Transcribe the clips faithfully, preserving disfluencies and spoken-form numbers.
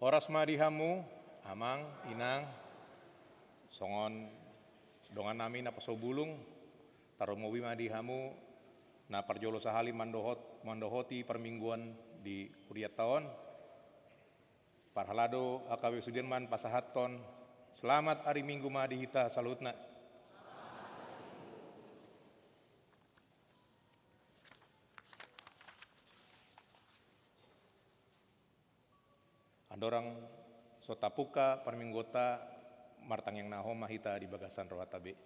Horas ma di hamu, amang, inang, songon dongannami naposobulung, tarlumobi ma di hamu na parjolo sahali mandohot, mandohoti parmingguan di hurianta on. Parhalado H K B P Sudirman pasahathon, selamat ari Minggu ma di hita saluhutna. Andorang so tapungka parmingguonta, martangiang na hohom ma hita di bagasan rohanta be.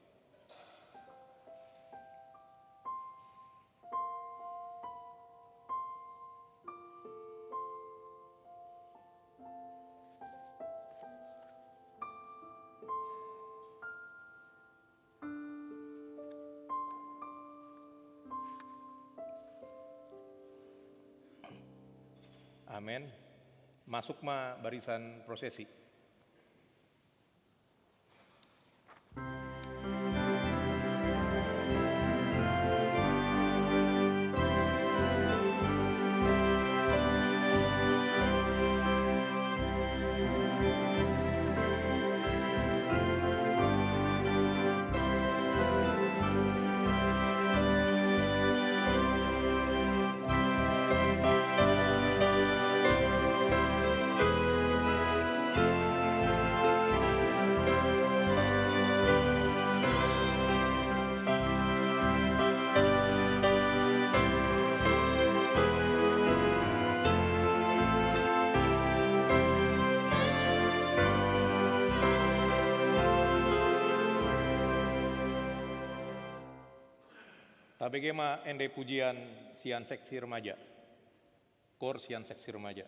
Amen. Masuk ma barisan prosesi. Tabege ma ende pujian sian seksi remaja. Kor sian seksi remaja.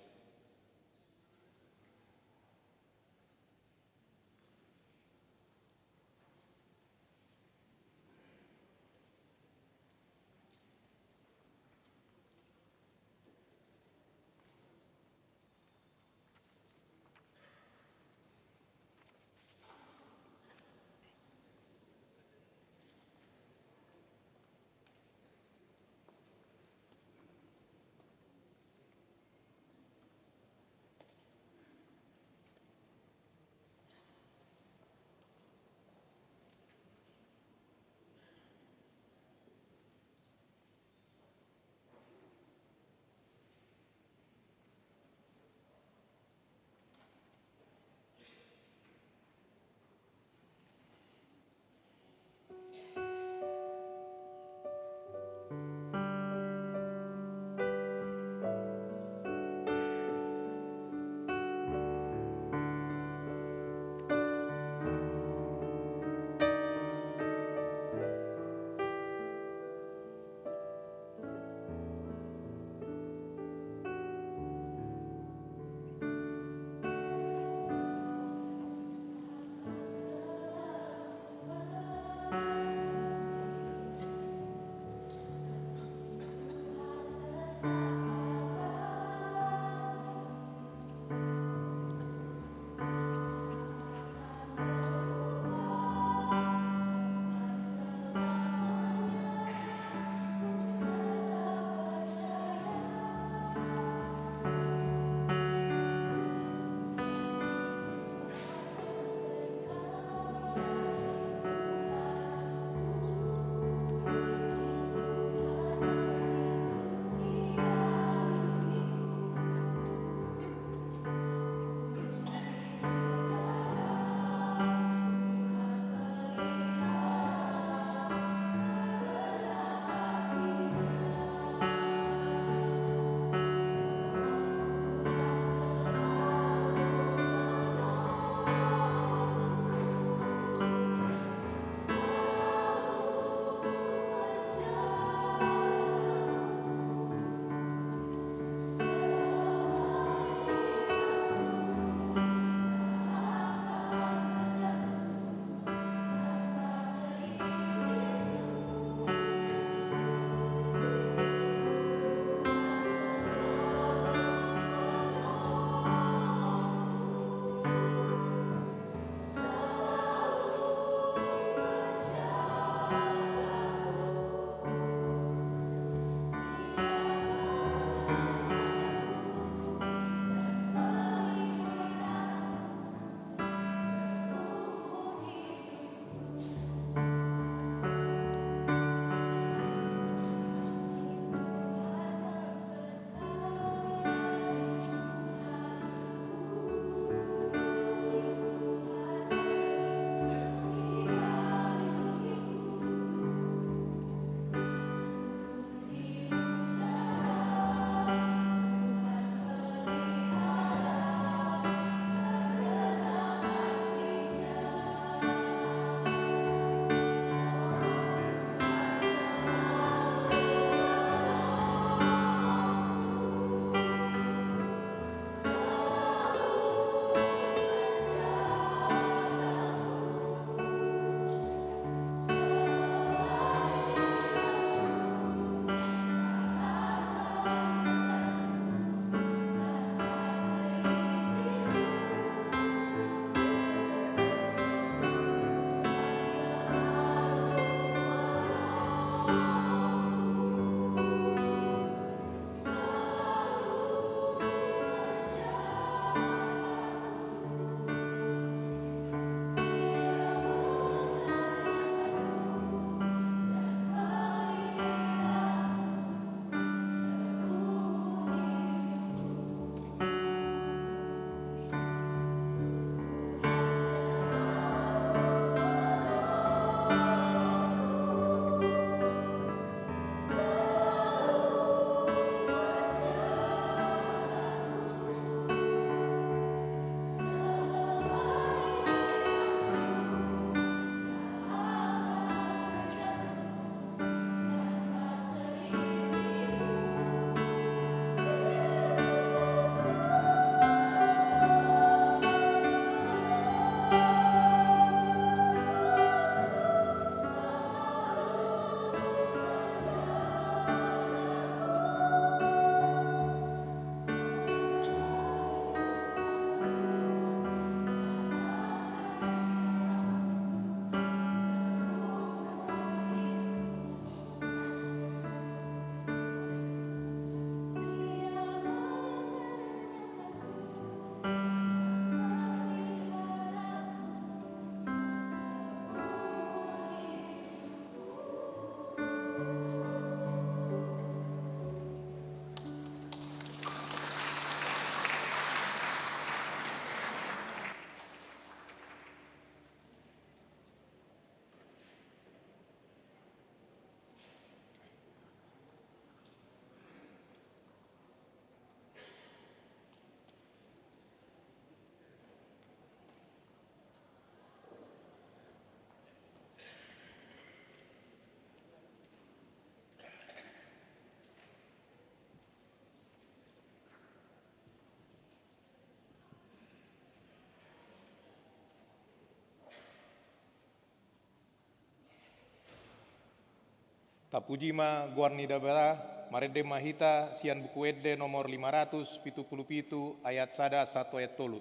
Tapuji ma goar ni Debata. Marende ma hita sian Buku Ende nomor lima ratus pitu pulu pitu, ayat sada sahat tu ayat tolu.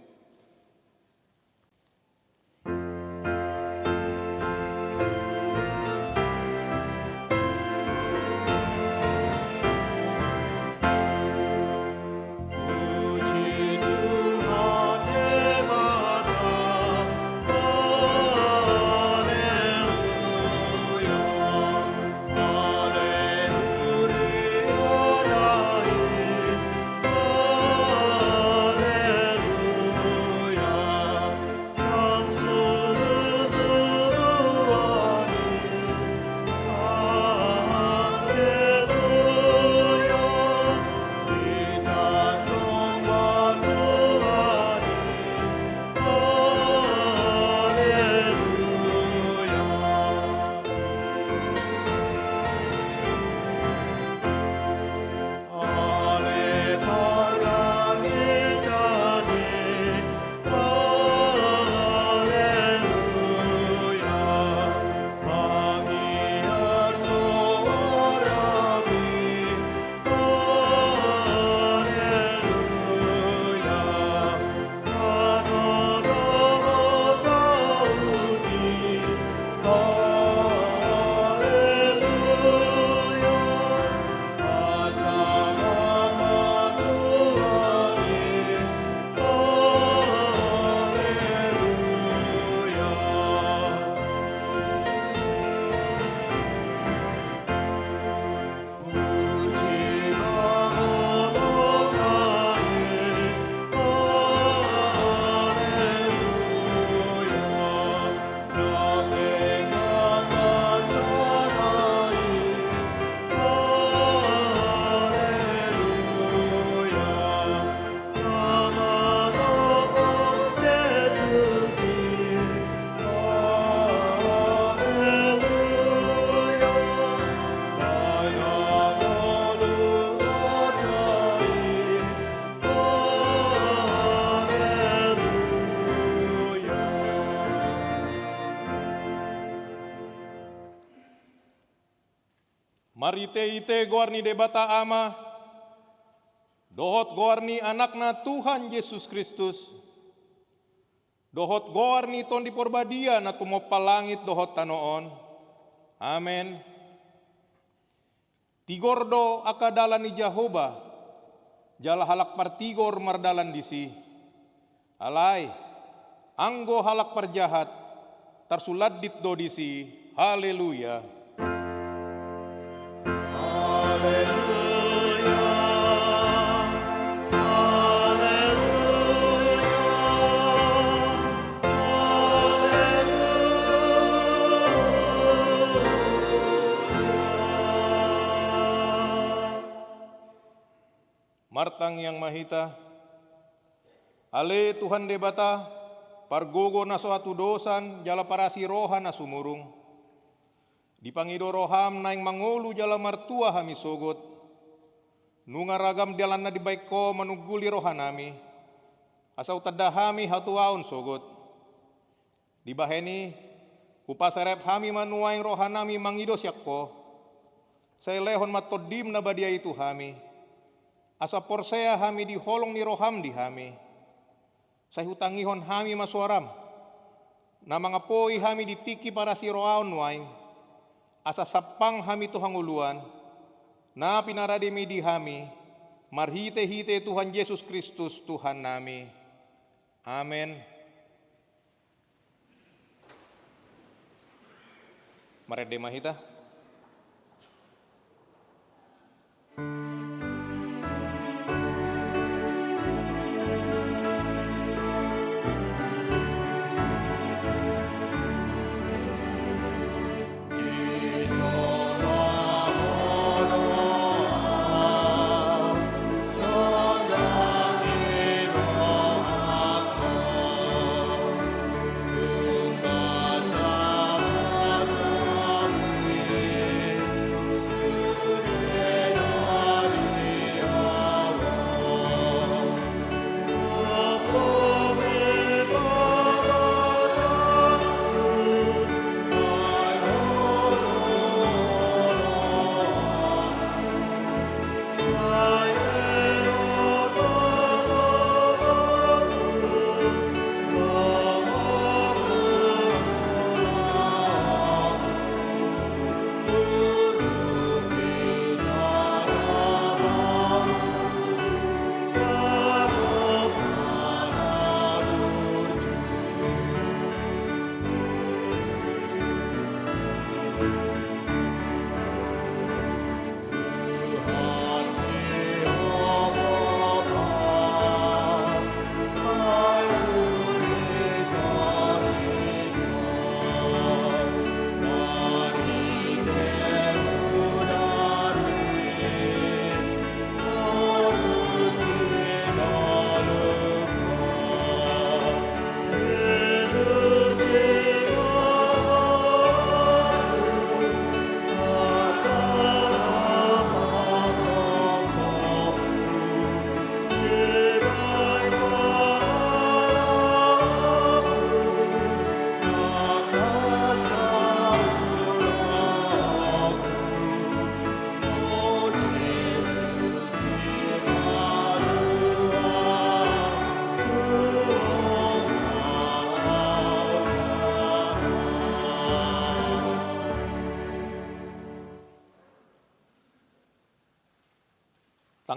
Marhitehite goar ni Debata Ama, dohot goar ni Anakna Tuhan Jesus Kristus, dohot goar ni Tondi Porbadia na tumompa langit dohot tano on. Amen. Tigor do angka dalan ni Jahowa, jala halak partigor mardalan disi. Alai, anggo halak parjahat, tarsulandit do disi. Haleluya. Haleluya. Haleluya. Haleluya. Martangiang ma hita. Ale Tuhan Debata, pargogo na so hatudosan jala parasi roha na sumurung. Dipangido roham naeng mangolu jala martua hami sogot. Nunga ragam dalan na dibaen ho manungguli rohanami, asa hutanda hami hatuaon sogot. Dibahen i, hupaserep hami ma nuaeng rohanami mangido sian ho. Sai lehon ma Tondim na badia i tu hami, asa porsea hami di holong ni roham di hami. Sai hutangihon hami ma suaram, na mangapoi hami di tingki parasi rohaon nuaeng, asa sampang hami tu hangoluan, na pinarademi di hami, marhitehite Tuhan Jesus Kristus Tuhannami. Amen. Marende ma hita.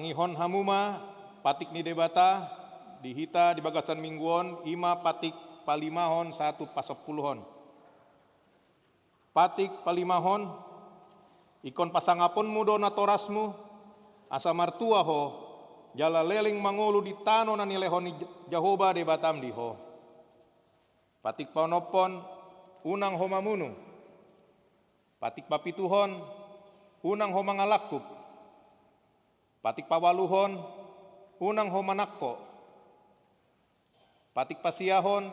Tangihon hamu ma patik ni Debata di hita di bagasan minggu on, i ma patik palimahon sahat tu pasampuluhon. Patik palimahon, ingkon pasangaponmu do natorasmu, asa martua ho, jala leleng mangolu di tano na nilehon ni Jahowa Debatam di ho. Patik paonomhon, unang ho mamunu. Patik papituhon, unang ho mangalangkup. Patik paualuhon, unang ho manangko. Patik pasiahon,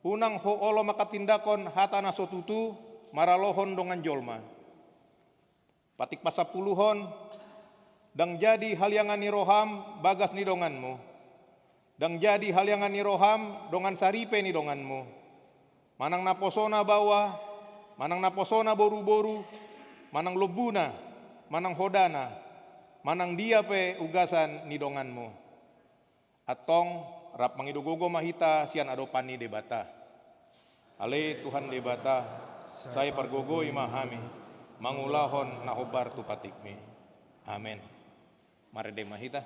unang ho olo manghatindanghon hata na so tutu maralohon dongan jolma. Patik pasampuluhon, ndang jadi haliangan ni roham bagas ni donganmu. Ndang jadi haliangan ni roham dongan saripe ni donganmu. Manang naposona baoa, manang naposona boruboru, manang lombuna, manang hodana, manang dia pe ugasan ni donganmu. Antong, rap mangido gogo ma hita sian adopan ni Debata. Ale Tuhan Debata, sai pargogoi ma hami, mangulahon na hombar tu patikmi. Amen. Marende ma hita.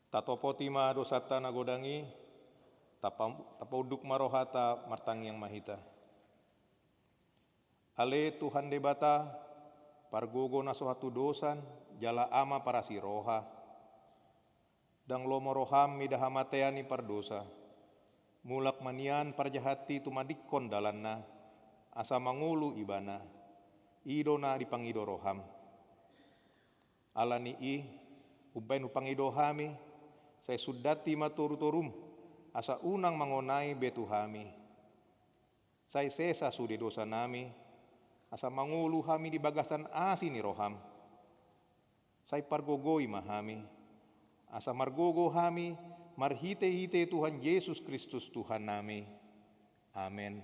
Tatopoti ma dosanta na godang i, tapa-, tapaunduk ma rohanta, martangiang ma hita. Ale Tuhan Debata, pargogo na so hatudosan, jala Ama parasi roha. Ndang lomo roham mida hamatean ni pardosa. Mulak ma nian parjahat i tumandingkon dalanna, asa mangolu ibana. I do na dipangido roham. Ala ni i, umbahen hupangido hami, sai sundat i ma torutorum, asa unang mangonai be tu hami. Sai sesa sude dosanami, asa mangolu hami di bagasan asi ni roham. Sai pargogoi ma hami, asa margogo hami marhitehite Tuhan Jesus Kristus Tuhannami. Amen.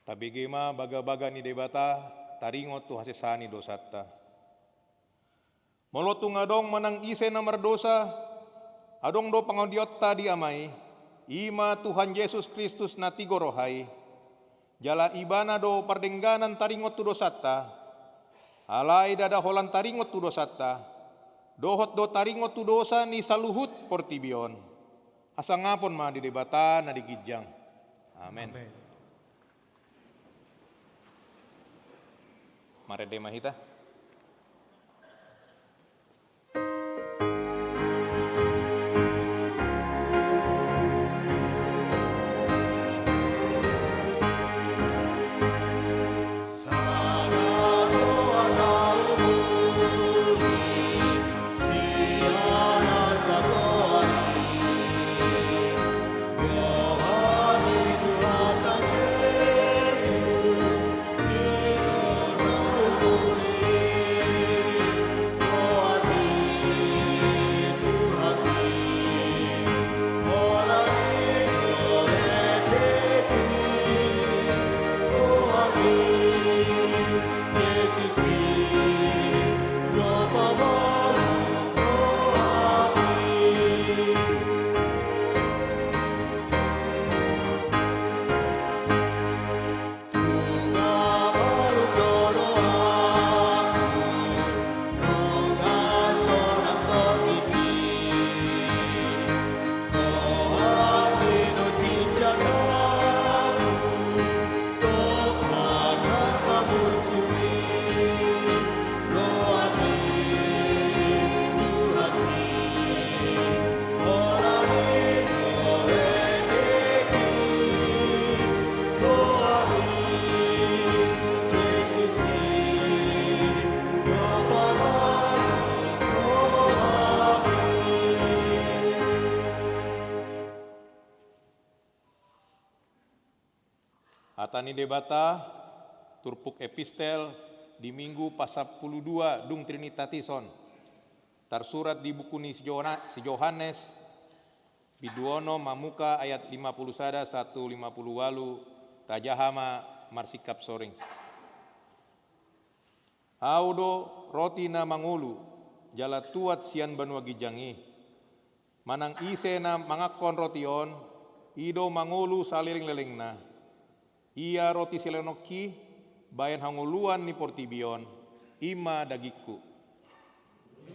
Tabege ma bagabaga ni Debata, taringot tu hasesaan ni dosanta. Molo tung adong manang ise na mardosa, adong do pangodionta di Ama i, i ma Tuhan Jesus Kristus na tigor roha i. Jala Ibana do pardengganan taringot tu dosanta. Alai ndada holan taringot tu dosanta, dohot do taringot tu dosa ni saluhut portibi on. Hasangapon ma di Debata na di ginjang. Amen. Amen. Marende ma hita. Hata ni Debata, turpuk epistel di Minggu pasampulu dua dung Trinitatis on, tarsurat di buku ni si Johana-, si Johannes, bindu onom, mamungka ayat lima pulu sada sahat tu lima pulu ualu. Tajaha ma marsingkap soring. Ahu do roti na mangolu, jala tuat sian banua ginjang i. Manang ise na mangankon roti on, i do mangolu salelenglelengna. Ia roti silehononki bahen hangoluan ni portibi on, i ma dagingku.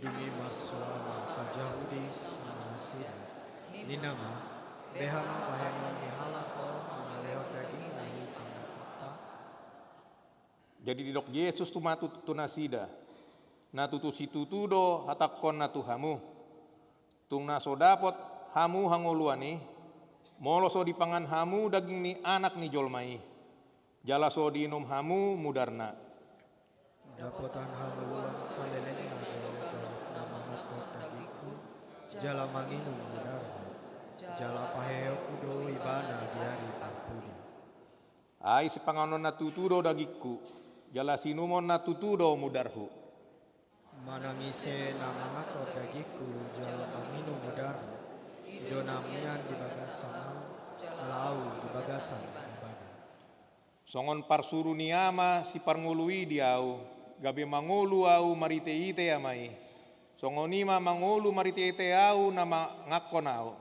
Dung i marsoal ma angka Jahudi sian nasida, ninna ma: Beha ma bahenon ni halak on mangalehon dagingna i pangankonta? Jadi didok Jesus tu ma tu, tu nasida: Na tutu situtu do hatangkon na tu hamu, tung na so dapot hamu hangoluan i, molo so dipangan hamu daging ni Anak ni jolma i, jala so diinum hamu mudarna. Dapotan hangoluan saleleng na do ganup na mangankon dagingku jala manginum mudarhu, jala paheheonku do ibana di ari parpudi. Ai sipanganon na tutu do dagingku, jala siinumon na tutu do mudarhu. Manang ise na mangankon dagingku jala manginum mudarhu, i do na mian di bagasan ahu, jala ahu di bagasan ibana. Songon parsuru ni Ama siparngolu i di ahu, gabe mangolu ahu marhitehite Ama i, songon i ma mangolu marhitehite ahu na mangankon ahu.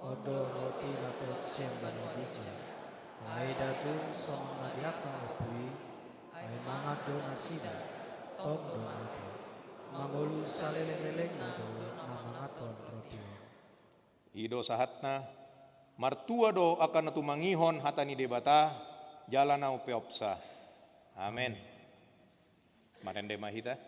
On do roti na tuat sian banua ginjang. Ai nda tung songon na di angka ompu i, ai mangan do nasida, tong do mate. Mangolu salelenglelengna do na mangankon roti on. I do sahatna. Martua do angka na tumangihon hata ni Debata jala na umpeopsa. Amen. Marende ma hita.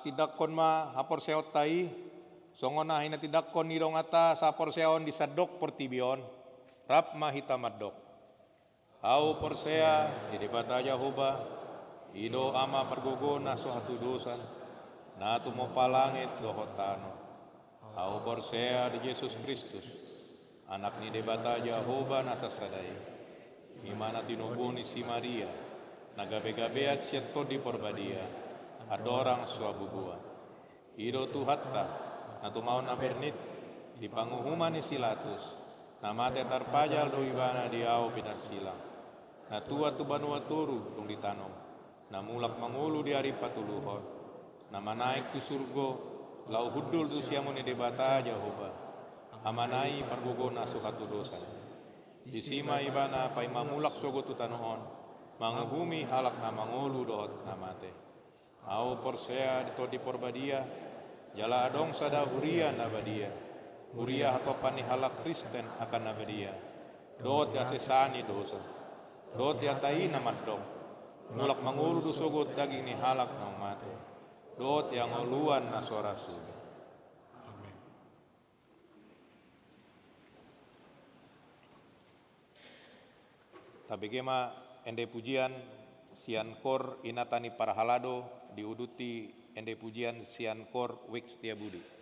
Tindanghon ma haporseaonta i, songon na hinatindangkon ni donganta sahaporseaon di sandok portibi on. Rap ma hita mandok. Ahu porsea di Debata Jahowa, i do Ama pargogo na so hatudosan, na tumompa langit dohot tano. Ahu porsea di Jesus Kristus, Anak ni Debata Jahowa na sasada i. I ma na tinubu ni si Maria, na gabegabean sian Tondi Porbadia, andorang so habubuan. I do Tuhanta, na tumaon na bernit, di panguhuman ni si Latus, na mate tarpajal do ibana di ahu pinarsilang. Na tuat tu banua toru dung ditanom, na mulak mangolu di ari patoluhon, na manaek tu surgo, laho hundul tu siamun ni Debata Jahowa, Amana i pargogo na so hatudosan. Disi ma ibana paima mulak sogot tu tano on, manguhumi halak na mangolu dohot na mate. Ahu porsea di Tondi Porbadia, jala adong sada huria na badia, huria hatompa ni halak Kristen angka na badia, dohot di hasesaan ni dosa, dohot di hata i na mandok, mulak mangolu do sogot daging ni halak na mate, dohot di hangoluan na so ra suda. Amen. Tabege ma ende pujian sian kor Inanta ni Parhalado, diuduti ende pujian sian kor Wik Setiabudi.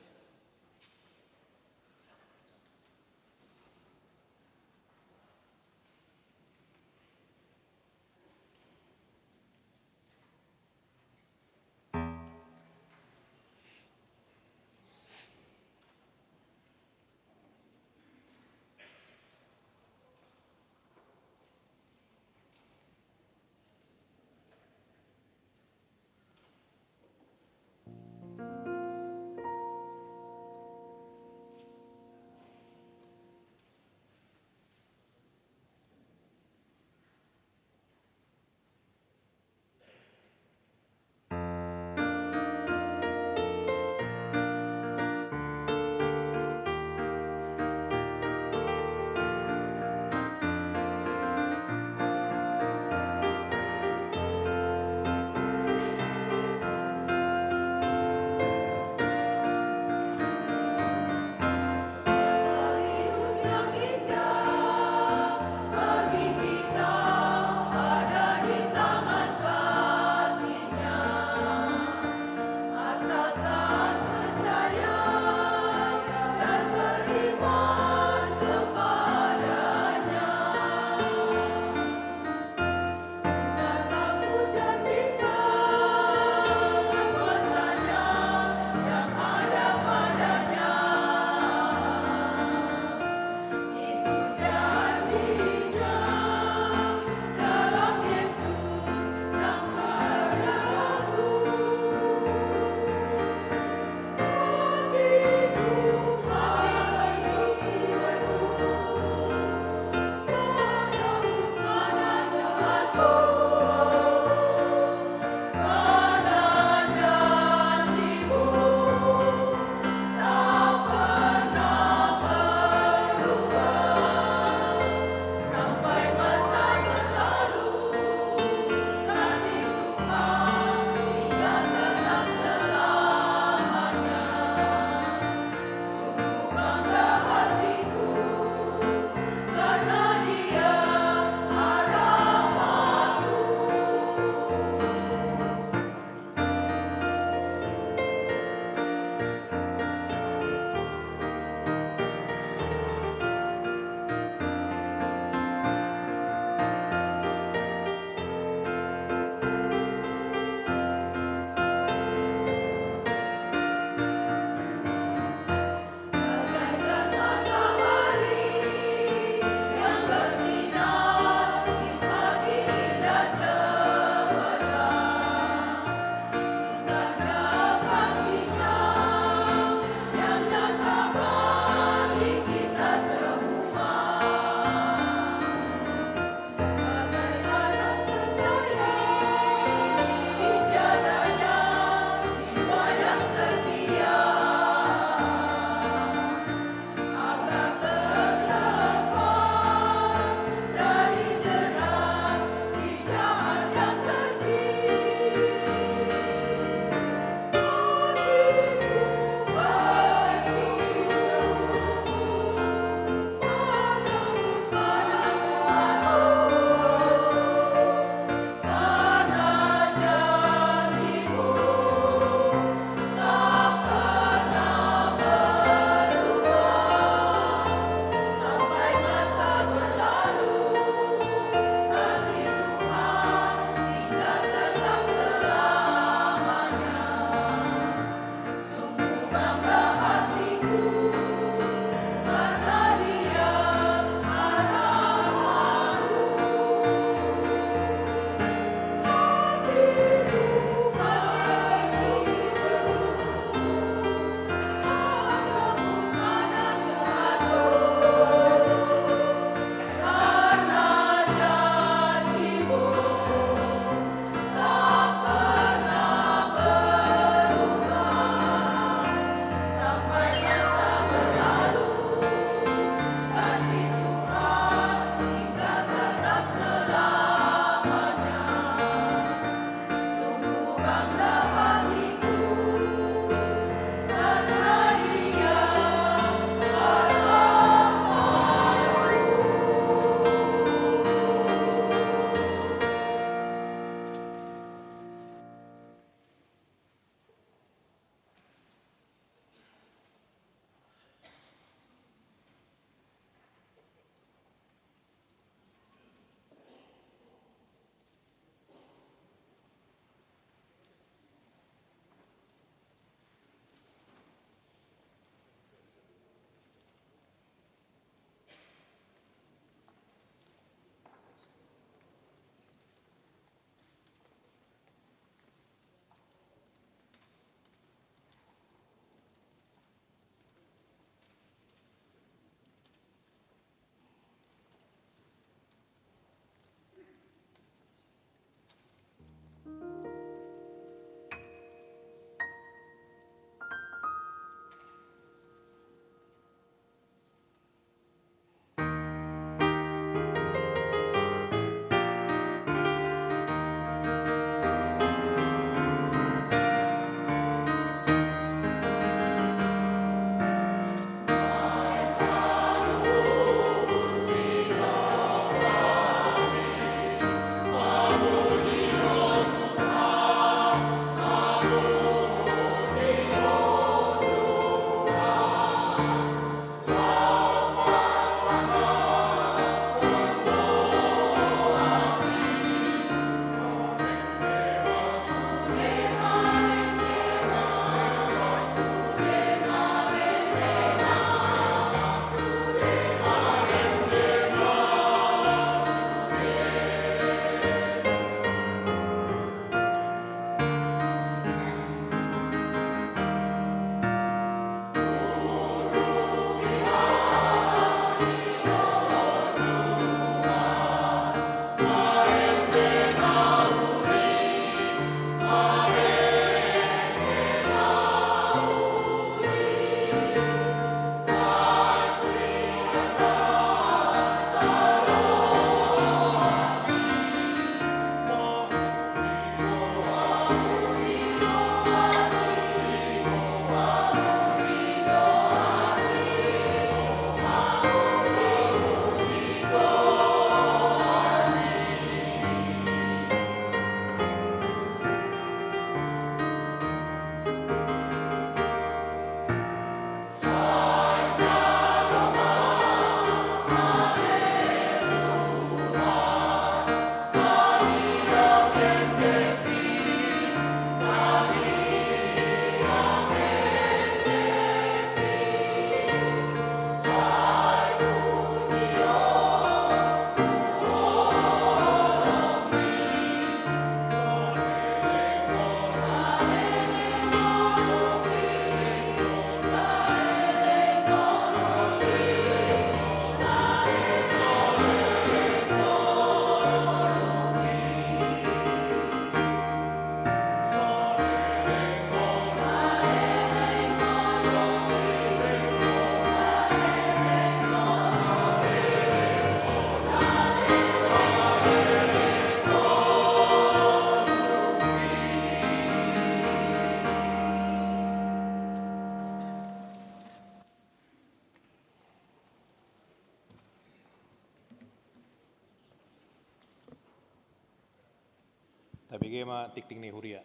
Tabege ma tingting ni huria.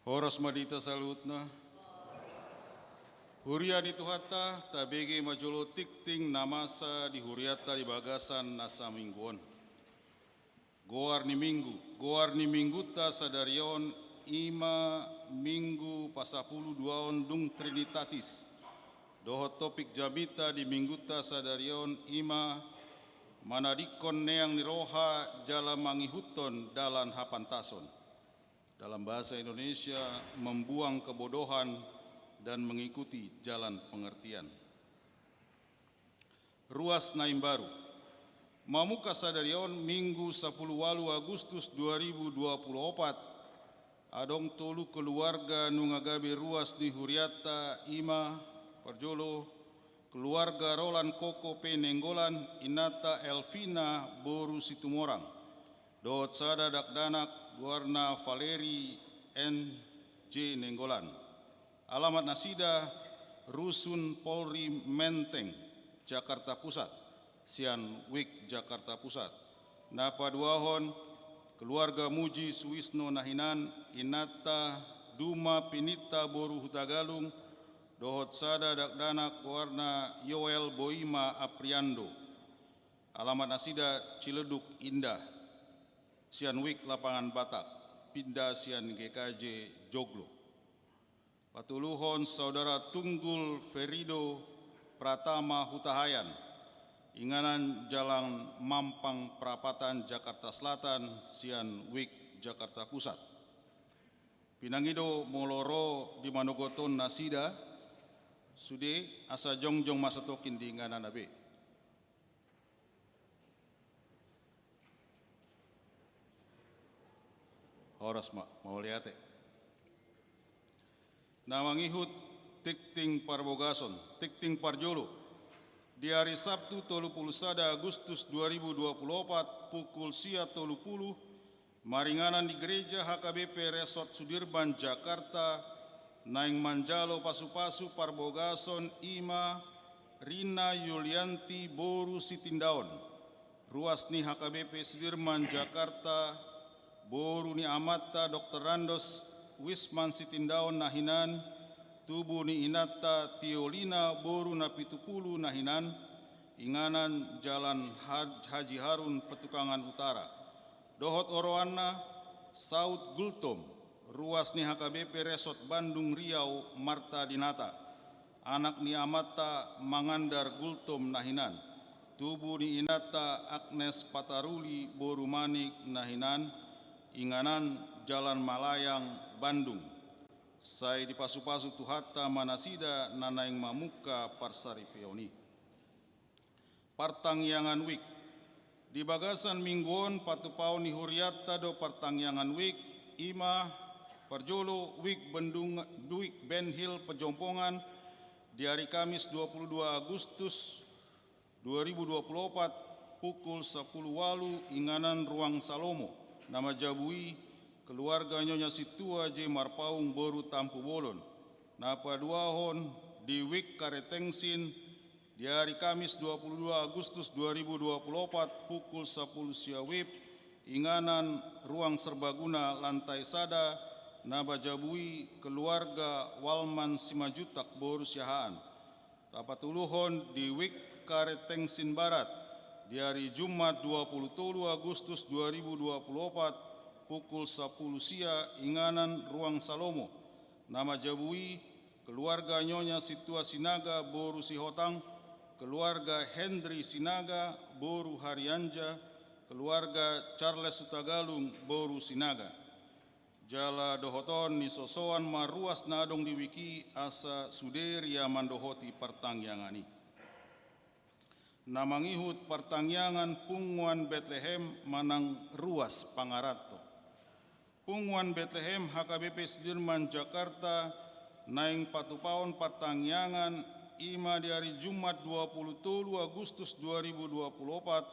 Horas ma di hita saluhutna. Huria ni Tuhanta, tabege ma jolo tingting na masa di hurianta di bagasan nasa minggu on. Goar ni minggu, goar ni minggunta sadari on i ma minggu pasapuluduaon dung Trinitatis. Dohot topik jamita di minggunta sadari on i ma manadingkon neang ni roha jala mangihuthon dalan hapantason. Dalam bahasa Indonesia, membuang kebodohan dan mengikuti jalan pengertian. Ruas na imbaru. Mamungka sadari on, Minggu sapuluh ualu Agustus dua ribu dua puluh opat, adong tolu keluarga nunga gabe ruas ni hurianta, i ma parjolo keluarga Roland Koko P Nainggolan, inanta Elvina boru Situmorang, dohot sada dakdanak goarna Valeri N J Nainggolan. Alamat nasida Rusun Polri Menteng, Jakarta Pusat, sian Wijk Jakarta Pusat. Na paduahon, keluarga Muji Suwisno na hinan, inanta Duma Pininta boru Hutagalung, dohot sada dakdanak goarna Yoel Boima Apriando. Alamat nasida Ciledug Indah, sian Wijk Lapangan Batak, pinda sian G K J Joglo. Patoluhon, saudara Tunggul Ferido Pratama Hutahaean, inganan Jalan Mampang Prapatan, Jakarta Selatan, sian Wijk Jakarta Pusat. Pinang i do molo ro dimanogothon nasida, sude asa jongjong ma satongkin di ingananna be. Horas ma, mauliate. Na mangihut tingting parbogason, tingting parjolo. Di ari Sabtu tolu pulu sada Agustus dua ribu dua pulu opat, pukul sia tolu pulu, maringanan di Gereja H K B P Resort Sudirman, Jakarta, naeng manjalo pasupasu parbogason i ma Rina Yulianti boru Sitindaon, ruas ni H K B P Sudirman, Jakarta, boru ni amanta Doktor Randos Wisman Sitindaon na hinan, tubu ni inanta Tiolina boru Napitupulu na hinan, inganan Jalan Haj-, Haji Harun, Petukangan Utara. Dohot oroanna, saut Gultom, ruas ni H K B P Resort Bandung Riau, Marta Dinata, anak ni amanta Mangandar Gultom na hinan, tubu ni inanta Agnes Pataruli boru Manik na hinan, inganan Jalan Malayang, Bandung. Sai dipasupasu Tuhanta ma nasida na naeng mamungka parsaripeon i. Partangiangan Wijk. Di bagasan minggu on patupaon ni hurianta do partangiangan Wijk, i ma Parjolo, Wik Bendung, Wik Benhil Pejompongan di hari Kamis dua puluh dua Agustus dua ribu dua puluh opat, pukul sapuluh walu, inganan Ruang Salomo, na manjabu i keluarga Nyonya Sintua J Marpaung boru Tampubolon. Na paduahon, di Wik Karetengsin di hari Kamis dua puluh dua Agustus dua ribu dua puluh opat, pukul sapuluh sia wib, inganan Ruang Serbaguna lantai sada, na manjabu i keluarga Walman Simanjuntak boru Siahaan. Tapatoluhon, di Wik Karetengsin Barat di hari Jumat dua puluh tolu Agustus dua ribu dua puluh opat, pukul sapuluh sia, inganan Ruang Salomo, na manjabu i keluarga Nyonya Sintua Sinaga boru Sihotang, keluarga Hendri Sinaga boru Harianja, keluarga Charles Hutagalung boru Sinaga. Jala dohot on, nisosoan ma ruas na adong di wik i asa sude ria mandohoti partangiangan i. Na mangihut partangiangan Punguan Betlehem manang ruas pangaranto. Punguan Betlehem H K B P Sudirman Jakarta naeng patupaon partangiangan i ma di hari Jumat dua puluh tolu Agustus dua ribu dua puluh opat,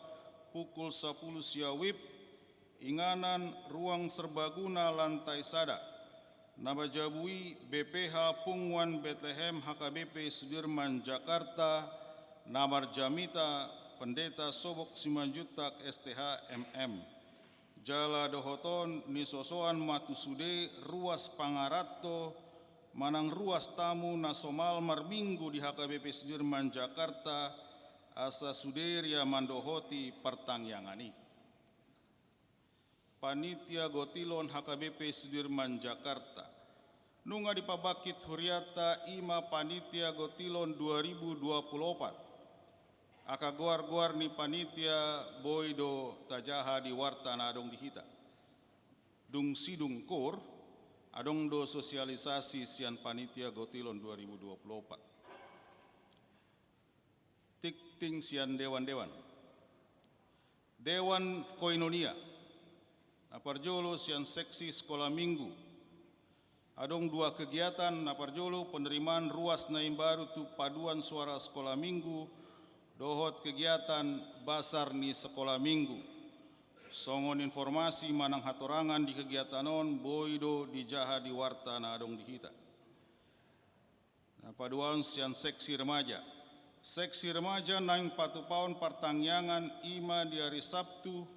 pukul sapuluh sia wib, inganan Ruang Serbaguna lantai sada. Na manjabu i B P H Punguan Betlehem H K B P Sudirman Jakarta, na marjamita Pendeta Sobok Simanjuntak S T H M M. Jala dohot on, nisosoan ma tu sude ruas pangaranto manang ruas tamu na somal marminggu di H K B P Sudirman Jakarta, asa sude ria mandohoti partangiangan i. Panitia Gotilon H K B P Sudirman Jakarta. Nunga dipabangkit hurianta i ma Panitia Gotilon dua ribu dua puluh opat. Angka goar-goar ni panitia boi do tajaha di warta na adong di hita. Dung sidung koor, adong do sosialisasi sian Panitia Gotilon dua ribu dua puluh opat. Tingting sian dewan-dewan. Dewan Koinonia. Na parjolo, sian seksi sekolah minggu. Adong dua kegiatan. Na parjolo, penerimaan ruas na imbaru tu paduan suara sekolah minggu dohot kegiatan basar ni sekolah minggu. Songon informasi manang hatorangan di kegiatan on boi do dijaha di warta na adong di hita. Na paduahon, sian seksi remaja. Seksi remaja naeng patupaon partangiangan i ma di hari Sabtu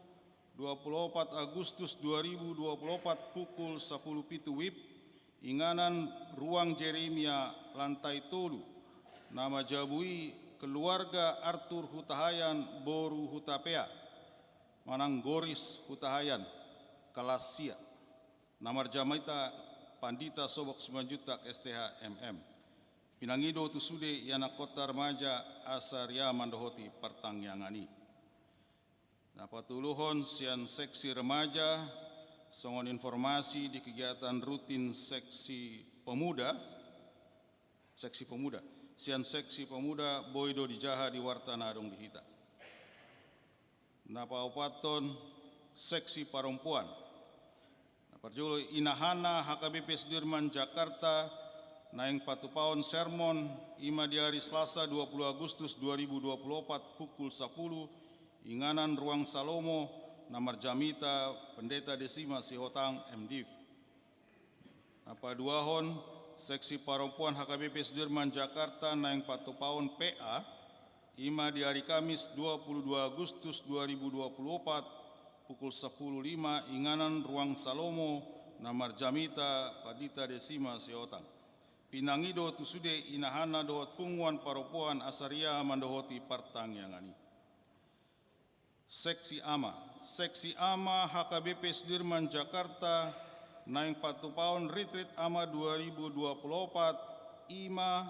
dua puluh opat Agustus dua ribu dua puluh opat, pukul sapuluh pitu wib, inganan Ruang Jeremia lantai tolu. Na manjabu i keluarga Arthur Hutahayan boru Hutapea manang Goris Hutahayan, kelas sia. Na marjamita Pandita Sobok Simanjuntak S T H M M. Pinangido tu sude ianakkonta remaja asa ria mandohoti partangiangan i. Na patoluhon, sian seksi remaja, songon informasi di kegiatan rutin seksi pemuda, seksi pemuda. Sian seksi pemuda boi do dijaha di warta na adong di hita. Na paopathon, seksi parompuan. Na parjolo, Inahana H K B P Sudirman Jakarta naeng patupaon sermon i ma di hari Selasa dua puluh Agustus dua ribu dua puluh opat, pukul sapuluh, inganan Ruang Salomo, na marjamita Pendeta Desima Sihotang, M Div. Na paduahon, seksi parompuan H K B P Sudirman Jakarta naeng patupaon P A, i ma di hari Kamis dua puluh dua Agustus dua ribu dua puluh opat, pukul sapuluh lima, inganan Ruang Salomo, na marjamita Pandita Desima Sihotang. Pinangido tu sude inahana dohot punguan parompuan asa ria mandohoti partangiangan i. Seksi ama. Seksi ama H K B P Sudirman Jakarta naeng patupaon Ritrit Ama dua ribu dua puluh opat, i ma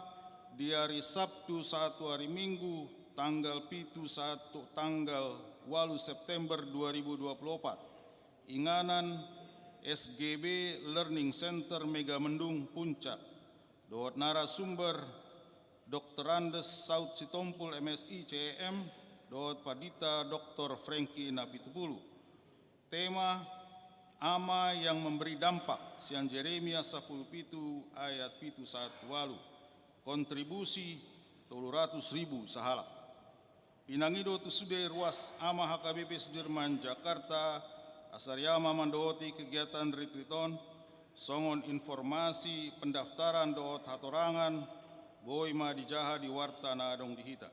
di hari Sabtu sahat tu hari Minggu, tanggal pitu sahat tu tanggal walu September dua ribu dua puluh opat. Inganan S G B Learning Center Megamendung Puncak. Dohot narasumber, Doktorandus Saud Sitompul, M Si, C E M, dohot Pandita Doktor Franky Napitupulu. Tema, Ama yang memberi dampak, sian Jeremia sampulu pitu ayat pitu sahat tu ualu. Kontribusi tolu ratus ribu sahalak. Pinangido tu sude ruas ama H K B P Sudirman Jakarta, asa riama mandohoti kegiatan retreat on, songon informasi pendaftaran dohot hatorangan, boi ma dijaha di warta na adong di hita.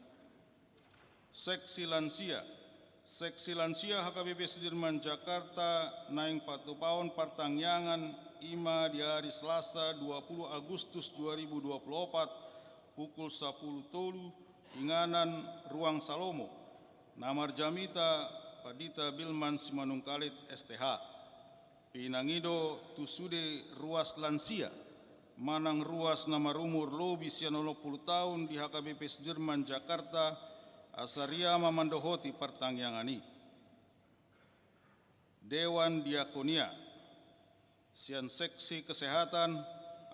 Seksi lansia. Seksi lansia H K B P Sudirman Jakarta naeng patupaon partangiangan i ma di ari Selasa dua puluh Agustus dua ribu dua puluh opat pukul sampulu tolu, inganan Ruang Salomo, na marjamita Pandita Bilman Simanungkalit S T H. Pinangido tu sude ruas lansia, manang ruas na marumur lobi sian onom pulu taon di H K B P Sudirman Jakarta, asa riama mandohoti partangiangan i. Dewan Diakonia. Sian seksi kesehatan,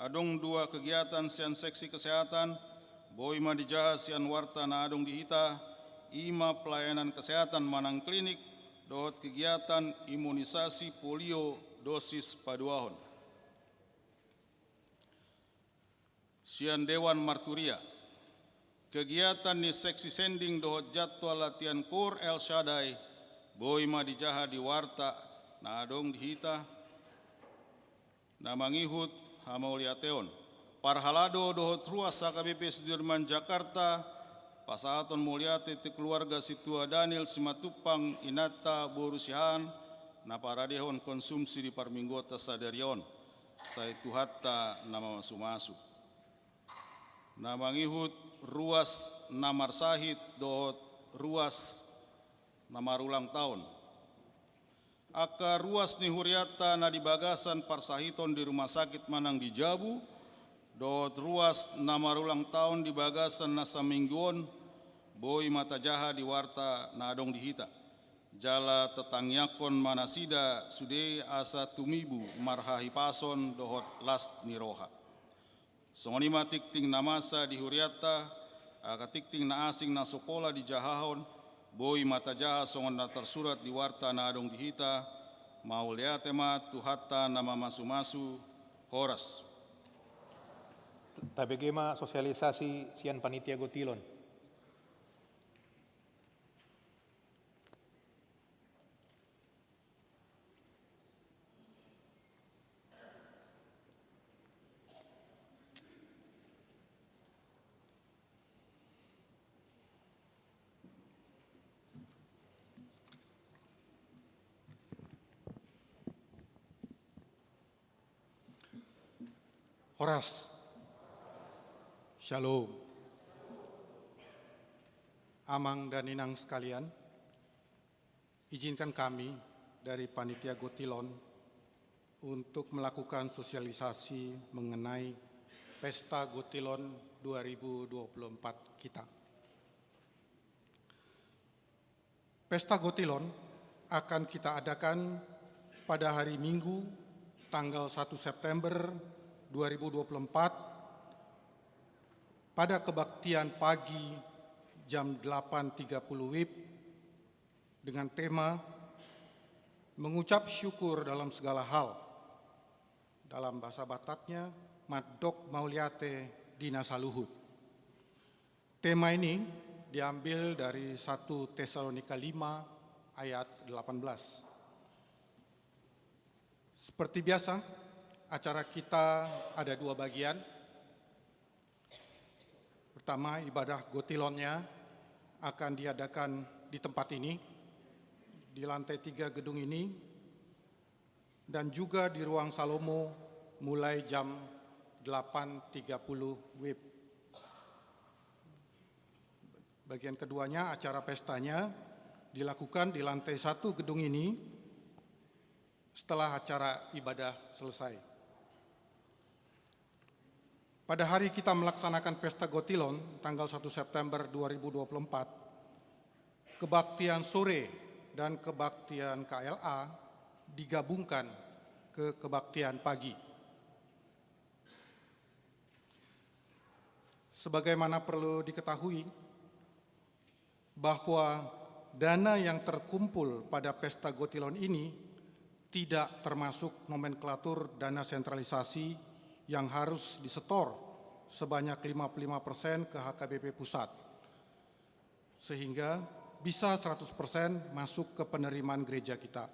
adong dua kegiatan sian seksi kesehatan, boi ma dijaha sian warta na adong di hita, i ma pelayanan kesehatan manang klinik, dohot kegiatan imunisasi polio dosis paduahon. Sian Dewan Marturia. Kegiatan ni seksi sending dohot jadwal latihan Koor El Shaddai, boi ma dijaha di warta na adong di hita, na mangihut hamauliateon. Parhalado dohot ruas H K B P Sudirman Jakarta, pasahaton mauliate tu keluarga Sintua Daniel Simantumpang, inanta boru Siahaan, na paradehon konsumsi di parmingguonta sadari on. Sai Tuhanta na mamasumasu. Na mangihut ruas na marsahit dohot ruas na marulang taon. Angka ruas ni hurianta na di bagasan parsahiton di rumah sakit manang di jabu, dohot ruas na marulang taon di bagasan na saminggu on, boi ma tajaha di warta na adong di hita. Jala tatangiangkon ma nasida sude asa tumibu marhahipason dohot las ni roha. Songon i ma tingting na masa di hurianta, angka tingting na asing na so pola dijahahon, boi ma tajaha songon na tarsurat di warta na adong di hita. Mauliate ma Tuhanta na mamasumasu. Horas. Tabege ma sosialisasi sian panitia gotilon. Horas. Shalom. Amang dan inang sekalian, izinkan kami dari Panitia Gotilon untuk melakukan sosialisasi mengenai Pesta Gotilon dua ribu dua puluh empat kita. Pesta Gotilon akan kita adakan pada hari Minggu, tanggal satu September dua ribu dua puluh empat, pada kebaktian pagi jam delapan tiga puluh WIB, dengan tema Mengucap Syukur Dalam Segala Hal. Dalam bahasa Bataknya, Mandok Mauliate di na saluhut. Tema ini diambil dari satu Tesalonika lima ayat delapan belas. Seperti biasa, acara kita ada dua bagian. Pertama, ibadah gotilonnya akan diadakan di tempat ini, di lantai tiga gedung ini, dan juga di Ruang Salomo mulai jam delapan tiga puluh WIB. Bagian keduanya, acara pestanya dilakukan di lantai satu gedung ini setelah acara ibadah selesai. Pada hari kita melaksanakan Pesta Gotilon, tanggal satu September dua ribu dua puluh empat, kebaktian sore dan kebaktian K L A digabungkan ke kebaktian pagi. Sebagaimana perlu diketahui, bahwa dana yang terkumpul pada Pesta Gotilon ini tidak termasuk nomenklatur dana sentralisasi yang harus disetor sebanyak lima puluh lima persen ke H K B P pusat, sehingga bisa seratus persen masuk ke penerimaan gereja kita.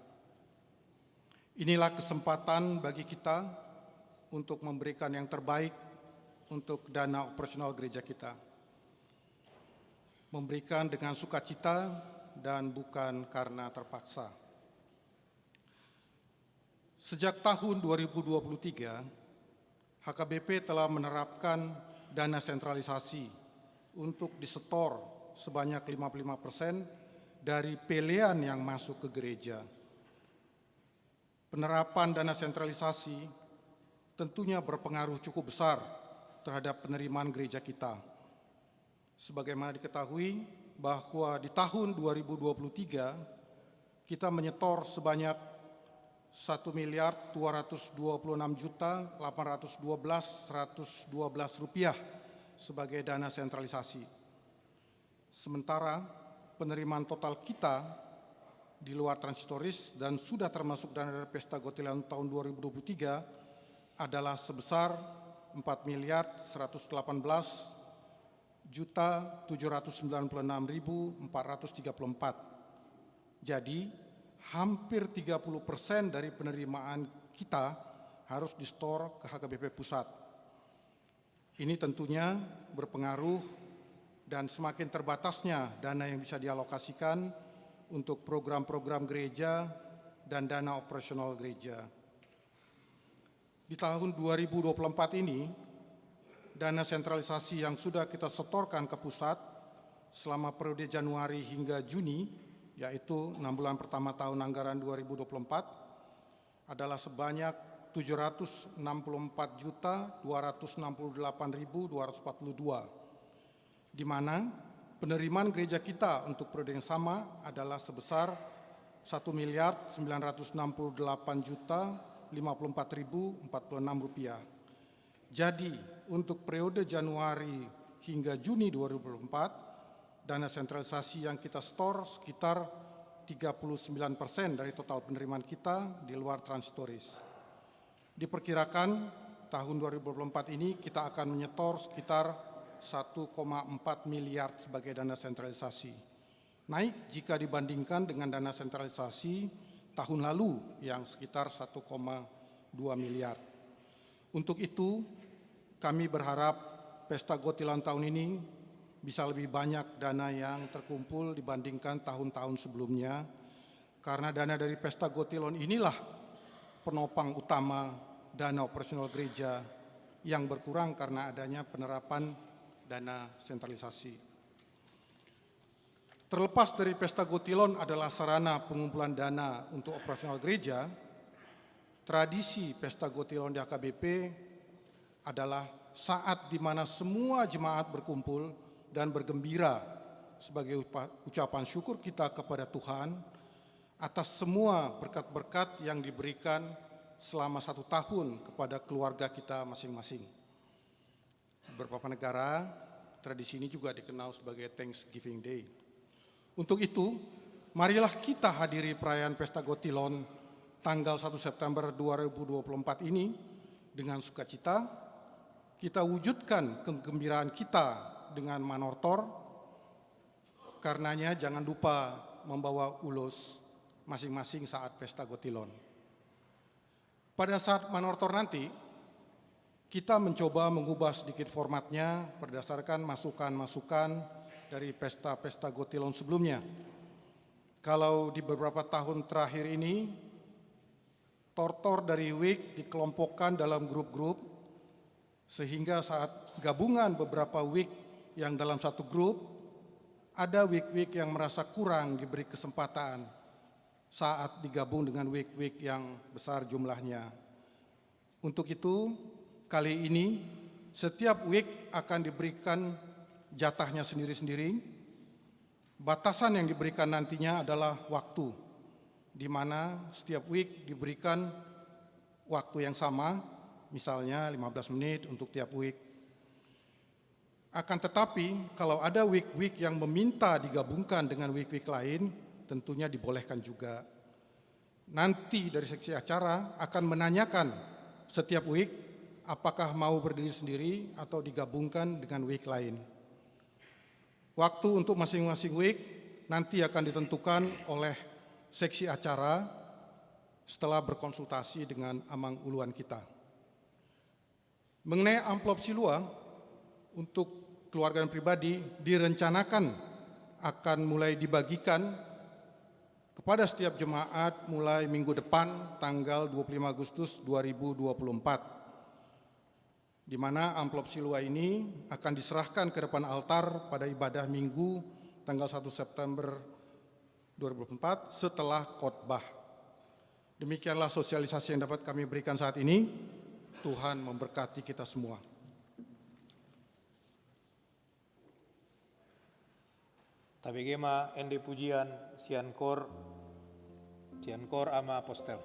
Inilah kesempatan bagi kita untuk memberikan yang terbaik untuk dana operasional gereja kita. Memberikan dengan sukacita dan bukan karena terpaksa. Sejak tahun dua ribu dua puluh tiga, H K B P telah menerapkan dana sentralisasi untuk disetor sebanyak lima puluh lima persen dari pelean yang masuk ke gereja. Penerapan dana sentralisasi tentunya berpengaruh cukup besar terhadap penerimaan gereja kita. Sebagaimana diketahui bahwa di tahun dua ribu dua puluh tiga kita menyetor sebanyak satu miliar dua ratus dua puluh enam juta delapan ratus dua belas seratus dua belas rupiah sebagai dana sentralisasi. Sementara penerimaan total kita di luar transitoris dan sudah termasuk dana dari Pesta Gothiland tahun dua ribu dua puluh tiga adalah sebesar empat miliar seratus delapan belas juta tujuh ratus sembilan puluh enam ribu empat ratus tiga puluh empat. Jadi, hampir tiga puluh persen dari penerimaan kita harus disetor ke H K B P pusat. Ini tentunya berpengaruh dan semakin terbatasnya dana yang bisa dialokasikan untuk program-program gereja dan dana operasional gereja. Di tahun dua ribu dua puluh empat ini, dana sentralisasi yang sudah kita setorkan ke pusat selama periode Januari hingga Juni, yaitu enam bulan pertama tahun anggaran dua ribu dua puluh empat, adalah sebanyak tujuh ratus enam puluh empat juta dua ratus enam puluh delapan ribu dua ratus empat puluh dua, di mana penerimaan gereja kita untuk periode yang sama adalah sebesar satu miliar sembilan ratus enam puluh delapan juta lima puluh empat ribu empat puluh enam rupiah. Jadi, untuk periode Januari hingga Juni dua ribu dua puluh empat, dana sentralisasi yang kita setor sekitar tiga puluh sembilan persen dari total penerimaan kita di luar transitoris. Diperkirakan tahun dua ribu dua puluh empat ini kita akan menyetor sekitar satu koma empat miliar sebagai dana sentralisasi. Naik jika dibandingkan dengan dana sentralisasi tahun lalu yang sekitar satu koma dua miliar. Untuk itu, kami berharap Pesta Gothiland tahun ini bisa lebih banyak dana yang terkumpul dibandingkan tahun-tahun sebelumnya, karena dana dari Pesta Gothiland inilah penopang utama dana operasional gereja yang berkurang karena adanya penerapan dana sentralisasi. Terlepas dari Pesta Gothiland adalah sarana pengumpulan dana untuk operasional gereja, tradisi Pesta Gothiland di H K B P adalah saat di mana semua jemaat berkumpul dan bergembira sebagai upa-, ucapan syukur kita kepada Tuhan atas semua berkat-berkat yang diberikan selama satu tahun kepada keluarga kita masing-masing. Beberapa negara, tradisi ini juga dikenal sebagai Thanksgiving Day. Untuk itu, marilah kita hadiri perayaan Pesta Gothiland tanggal satu September dua ribu dua puluh empat ini dengan sukacita. Kita wujudkan kegembiraan kita dengan manortor. Karenanya, jangan lupa membawa ulos masing-masing saat Pesta Gothiland. Pada saat manortor nanti, kita mencoba mengubah sedikit formatnya berdasarkan masukan-masukan dari pesta-pesta Gothiland sebelumnya. Kalau di beberapa tahun terakhir ini, tortor dari wijk dikelompokkan dalam grup-grup, sehingga saat gabungan beberapa wijk yang dalam satu grup, ada wijk-wijk yang merasa kurang diberi kesempatan saat digabung dengan wijk-wijk yang besar jumlahnya. Untuk itu, kali ini setiap wijk akan diberikan jatahnya sendiri-sendiri. Batasan yang diberikan nantinya adalah waktu, di mana setiap wijk diberikan waktu yang sama, misalnya lima belas menit untuk tiap wijk. Akan tetapi, kalau ada wijk-wijk yang meminta digabungkan dengan wijk-wijk lain, tentunya dibolehkan juga. Nanti dari seksi acara akan menanyakan setiap wijk apakah mau berdiri sendiri atau digabungkan dengan wijk lain. Waktu untuk masing-masing wijk nanti akan ditentukan oleh seksi acara setelah berkonsultasi dengan amang uluan kita. Mengenai amplop silua untuk keluarga dan pribadi, direncanakan akan mulai dibagikan kepada setiap jemaat mulai minggu depan, tanggal dua puluh lima Agustus dua ribu dua puluh empat, di mana amplop silua ini akan diserahkan ke depan altar pada ibadah Minggu tanggal satu September dua ribu dua puluh empat setelah khotbah. Demikianlah sosialisasi yang dapat kami berikan saat ini. Tuhan memberkati kita semua. Tabege ma ende pujian sian kor, sian kor Ama Apostel.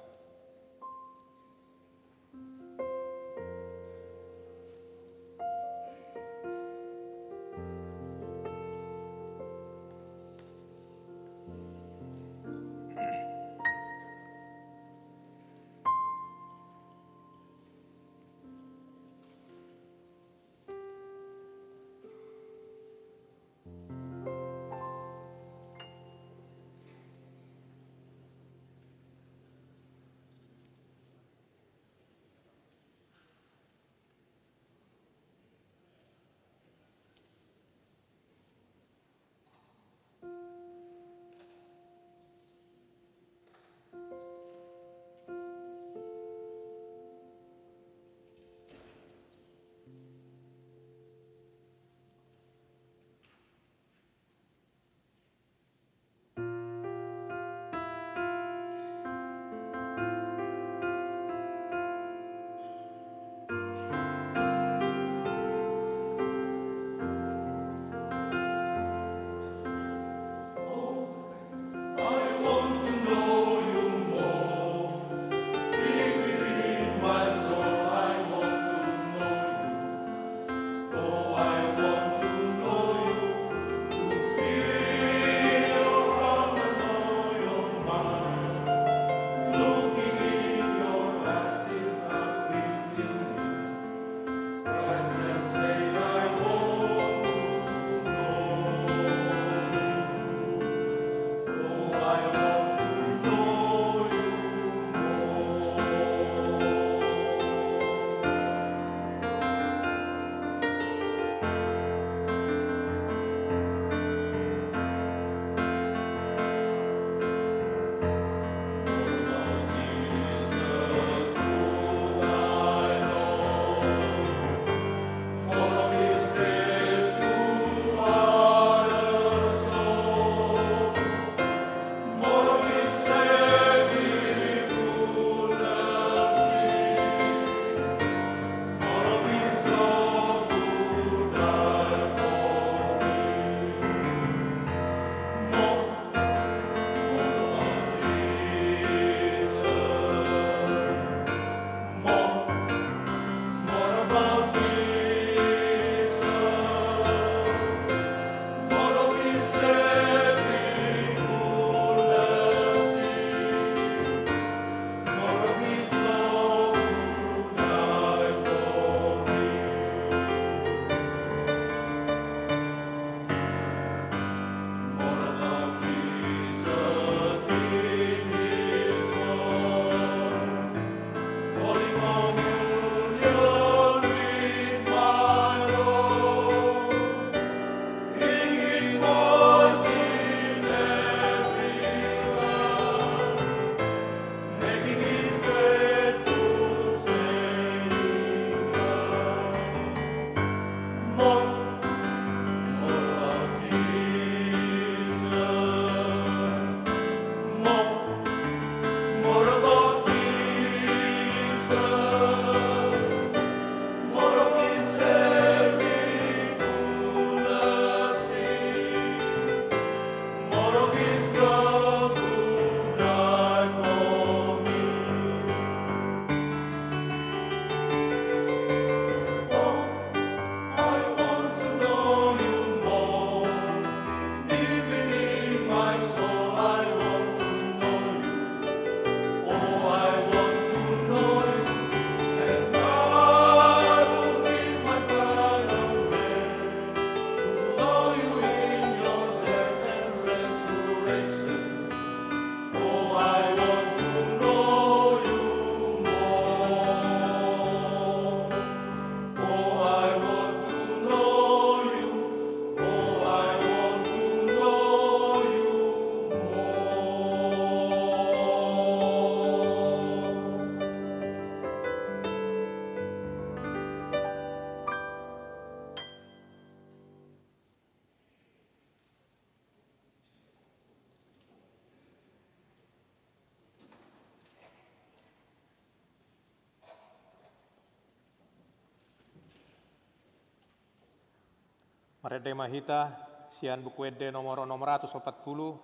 Marende ma hita sian Buku Ende nomor onom ratus opat pulu,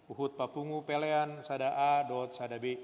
huhut papungu pelean sada A dohot sada B.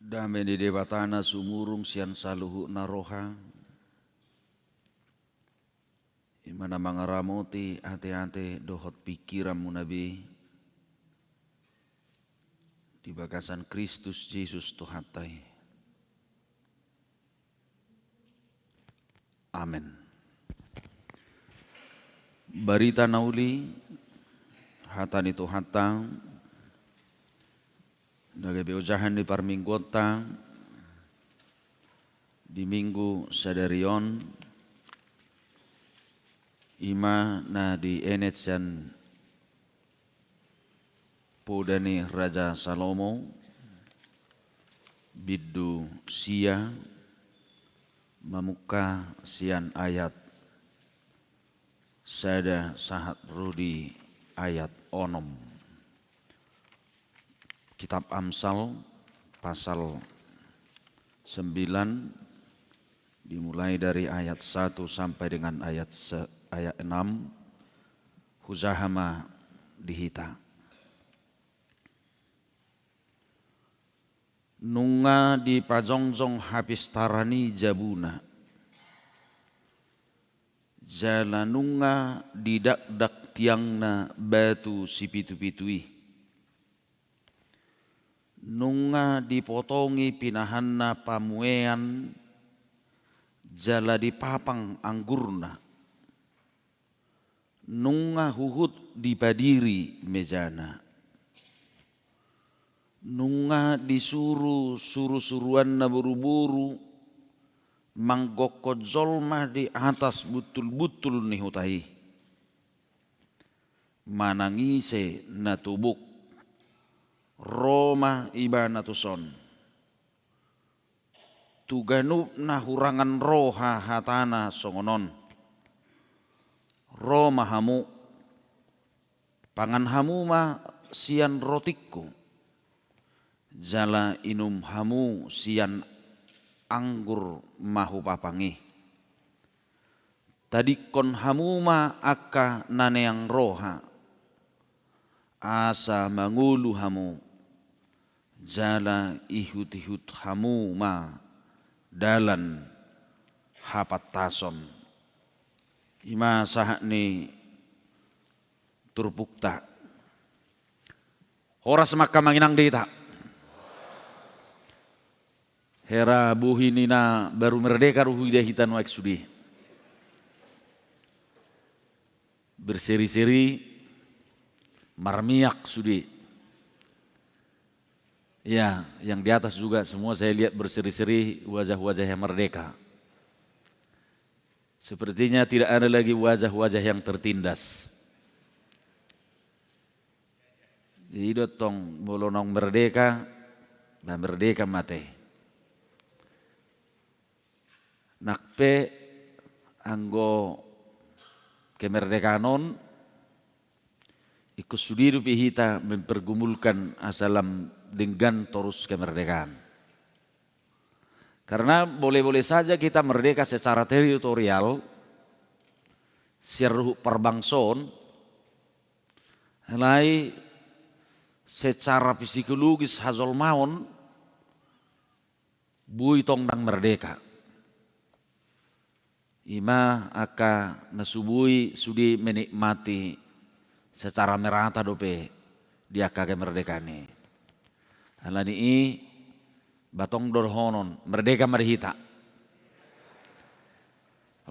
Dame ni Debata na sumurung sian saluhutna roha, i ma na mangaramoti ateate dohot pingkiranmuna be di bagasan Kristus Jesus Tuhanta i. Amen. Barita na uli, hata ni Tuhanta, na gabe ojahan ni parmingguonta di Minggu sadari on, i ma na dienet sian Poda ni Raja Salomo, bindu sia, mamungka sian ayat sada sahat ro di ayat onom. Kitab Amsal, pasal sembilan, dimulai dari ayat satu sampai dengan ayat se-, ayat enam, hujaha ma di hita. Nunga dipajongjong hapistaran i jabuna, jala nunga didakdak tiangna batu sipitu-pitu i. Nunga dipotongi pinahanna pamuean, jala dipapang anggurna. Nunga huhut dipadiri mejana. Nunga disuru suru-suruanna boru-boru manggokkon jolma di atas buntul-buntul ni huta i. Manang ise na tubuk, ro ma ibana tuson. Tu ganup na hurangan roha hatana songon on: Ro ma hamu, pangan hamu ma sian rotingku, jala inum hamu sian anggur ma hupapang i. Tadingkon hamu ma angka na neang roha, asa mangolu hamu, jala ihut-ihut hamu ma dalan hapantason. I ma sahat ni turpukta. Horas ma angka amang inang di hita. Hera bohi ni na baru merdeka do huida hita nuaeng sude. Berseri-seri, marmiak sude. Ya, yang di atas juga semua saya lihat berseri-seri, wajah-wajah yang merdeka. Sepertinya tidak ada lagi wajah-wajah yang tertindas. Jadi i do tong, molo naung merdeka, na merdeka ma ate. Nang pe anggo kemerdekaan on, ingkon sude dope hita mempergumulkan asa lam denggan torus kemerdekaan. Karena boleh-boleh saja kita merdeka secara teritorial, sian ruhut parbangso on, alai secara psikologis hajolmaon, boi tong ndang merdeka. I ma angka na so boi sude menikmati secara merata dope di angka kemerdekaan i. Alani i, ba tong do dohonon, merdeka ma di hita.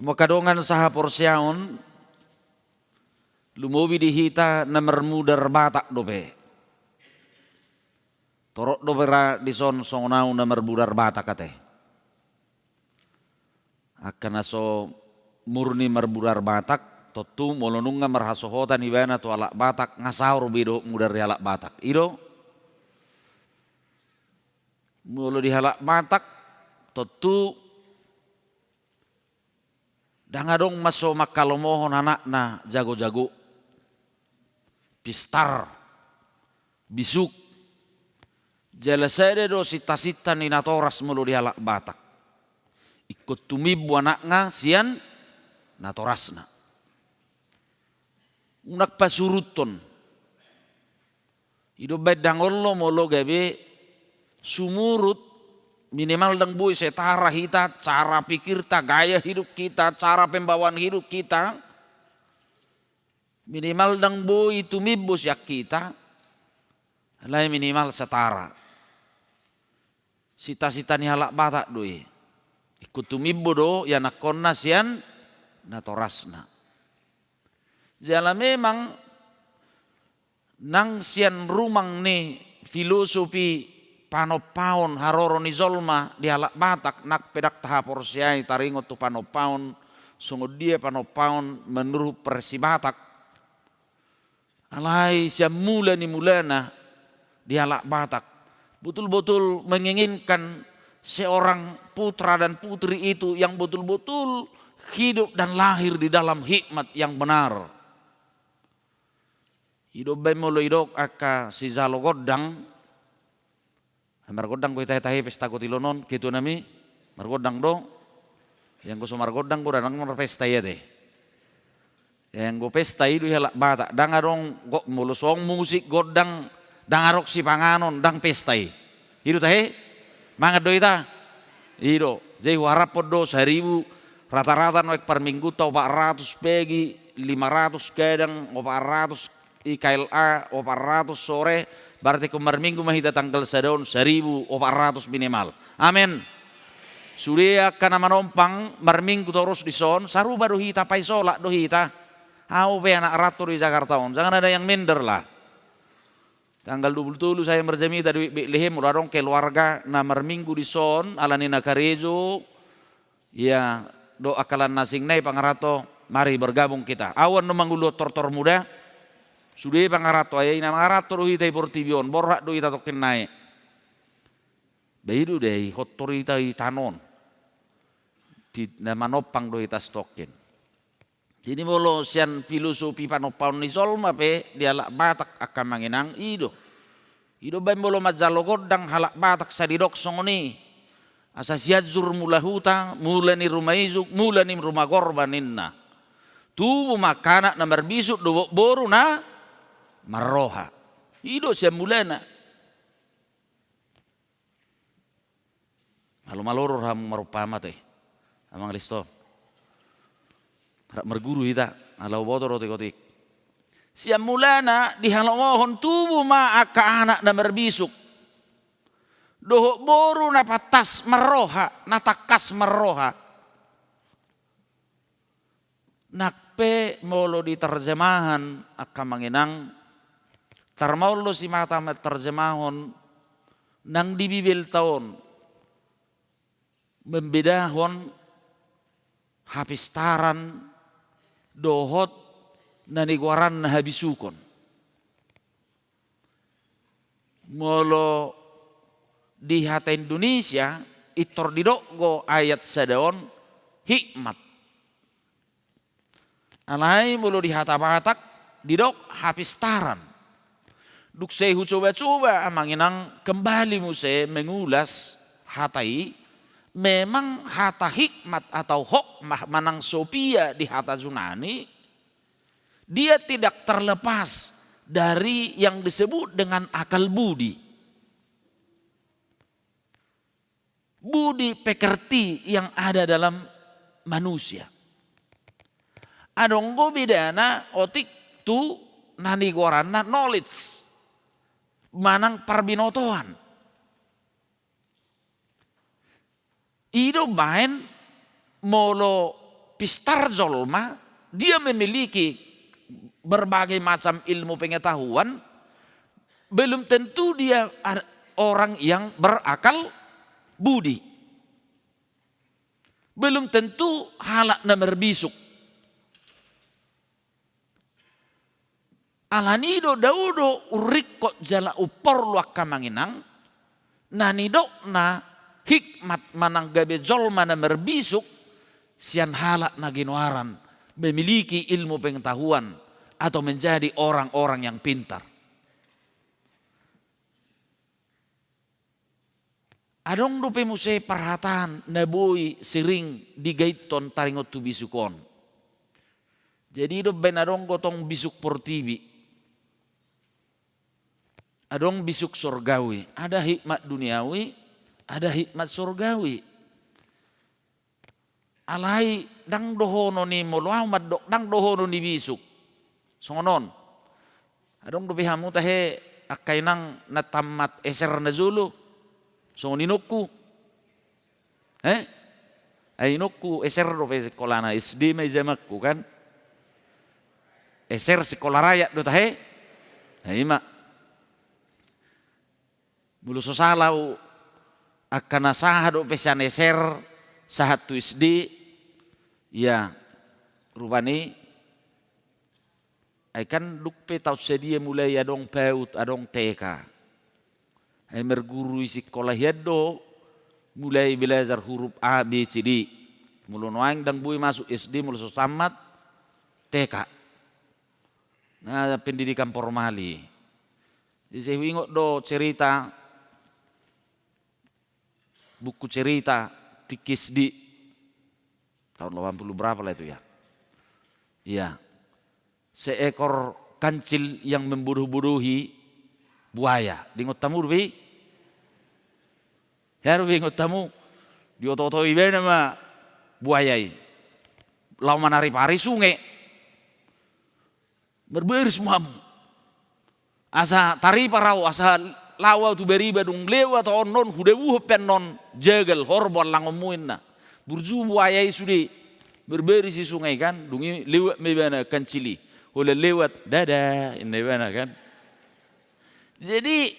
Hamu angka dongan sahaporseaon, lumobi di hita na marmudar Batak dope. Torop dope ra dison songon au na marmudar Batak ate. Angka na so murni marmudar Batak, tontu molo nunga marhasohotan ibana tu halak Batak, nga saor be dohot mudar ni halak Batak. I do? Molo di halak Batak, tontu ndang adong ma so manghalomohon anakna jago-jago, pistar, bisuk. Jala sada do sinta-sinta ni natoras molo di halak Batak. Ingkon tumimbo anakna sian natorasna. Unang pasuruthon. I do umbaen ndang olo molo gabe sumurut Minimal ndang boi setara hita, cara pikirta, gaya hidup kita, cara pembawaan hidup kita. Minimal ndang boi tumimbo sian hita, alai minimal setara. Cita-cita ni halak Batak do i. Ingkon tumimbo do ianakhonna sian natorasna. Jala memang nang sian rumang ni filosofi panompaon haroro ni jolma di halak Batak, nang pe ndang tahaporseai taringot tu panompaon, songon dia panompaon menurut versi Batak. Alai sian mula ni mulana di halak Batak, betul-betul menginginkan seorang putra dan putri itu yang betul-betul hidup dan lahir di dalam hikmat yang benar. I do umbaen molo didok angka sijalo gondang, margondang do hita tahe pesta kotilon on, ketua nami, margondang do. Ia anggo so margondang do, ndang marpesta ia te. Ia anggo pesta i do halak Batak, ndang adong go-, molo songon musik gondang, ndang adong sipanganon, ndang pesta i. I do tahe, mangan do hita. I do, jadi huharaphon do saribu, rata-rata nuaeng parminggunta opat ratus pagi, lima ratus gadang, opat ratus I K L A opat ratus sore, berarti ingkon marminggu ma hita tanggal sada on, saribu opat ratus minimal. Amen. Sude angka na manompang marminggu torus dison, sarupa do hita, paisolat do hita. Au pe anak ranto di Jakarta on, jangan ada yang minder lah. Tanggal dua puluh tolu saya marjamita di Betlehem, molo adong keluarga na marminggu dison, ala ni na karejo, ia dohot angka na asing nai pangaranto, mari bergabung kita. Au annon manguluhon tortor muda, sude pangaranto, ai na mangaranto do hita i portibi on, borhat do hita tongkin nai. Ba i do da i, hot do hita i tano on. Di, na manompang do hita satongkin. Jadi molo sian filosofi panompaon ni jolma pe di halak Batak angka amang inang, i do. I do umbaen molo manjalo gondang halak Batak sai didok songon i. Asa Sianjur mula huta, mula ni ruma ijuk, mula ni ruma gorba ninna. Tubu ma angka anak na marbisuk dohot boru na marroha. I do sian mulana. Malo-malo do hamu marumpama te, amang Listo. Rap marguru hita, ala huboto do otik-otik. Sian mulana dihalomohon tubu ma angka anak na marbisuk dohot boru na pantas marroha, na tangkas marroha. Nang pe molo di terjemahan angka amang inang, tarmaol do simata manterjemahon nang di Bibelta on membedahon hapistaran dohot na nigoaranna habisukon. Molo di hata Indonesia, pintor didok do ayat sada on hikmat. Alai molo di hata Batak didok hapistaran. Dung sai hucoba-coba amang inang kembali muse mengulas hata i, memang hata hikmat atau hokmah manang sopia di hata Junani, dia tidak terlepas dari yang disebut dengan akal budi. Budi pekerti yang ada dalam manusia. Adong do bedana otik tu na nigoaranna knowledge manang parbinotoan. I do umbaen molo pistar jolma, dia memiliki berbagai macam ilmu pengetahuan, belum tentu dia ar-, orang yang berakal budi. Belum tentu halak na marbisuk. Alani do dao do urringkot jala umporlu angka amang inang, na nidokna hikmat manang gabe jolma na marbisuk, sian halak na ginoaran memiliki ilmu pengetahuan atau menjadi orang-orang yang pintar. Adong dope muse parhataan na boi sering digaithon taringot tu bisuk on. Jadi i do umbaen adong do tong bisuk portibi. Adong bisuk sorgawi, ada hikmat duniawi, Ada hikmat surgawi. Alai ndang dohonon i, molo au mandok, ndang dohonon i bisuk. Songon on. Adong dope hamu tahe angka inang na tammat S R na jolo? Songon inongku. Eh? Ai inongku S R dope sikolana, S D ma i zamanku kan. S R sikola rakyat do tahe. Nah, i ma. Molo so sala au, angka na sahat dope sian S R, sahat tu S D, ia rupani, ai kan dung pe taon sadia mulai adong PAUD, adong T K. Ai marguru i sikola hian do, mulai belajar huruf A, B, C, D. Molo nuaeng ndang boi masuk S D, molo so tammat T K. Nah, pendidikan formal i. Jadi, sai huingot do cerita, buku cerita tingki S D. Tahun delapan puluh berapa lah itu ya. Iya. Seekor kancil yang membodoh-bodohi buaya. Diingot hamu dope i? Hea dope ingot hamu? Dioto-otoi ibana ma buaya i. Laho manaripari sunge. Marbaris ma hamu. Asa taripar au, asa laho au tu bariba, dung lewat au annon, hudabuhon pe annon jagal, horbo allangonmu, inna. Burju buaya i sude. Marbaris i sunge i kan, dung i lewat ma ibana kancil i. Holan lewat, dadah, inna ibana kan. Jadi,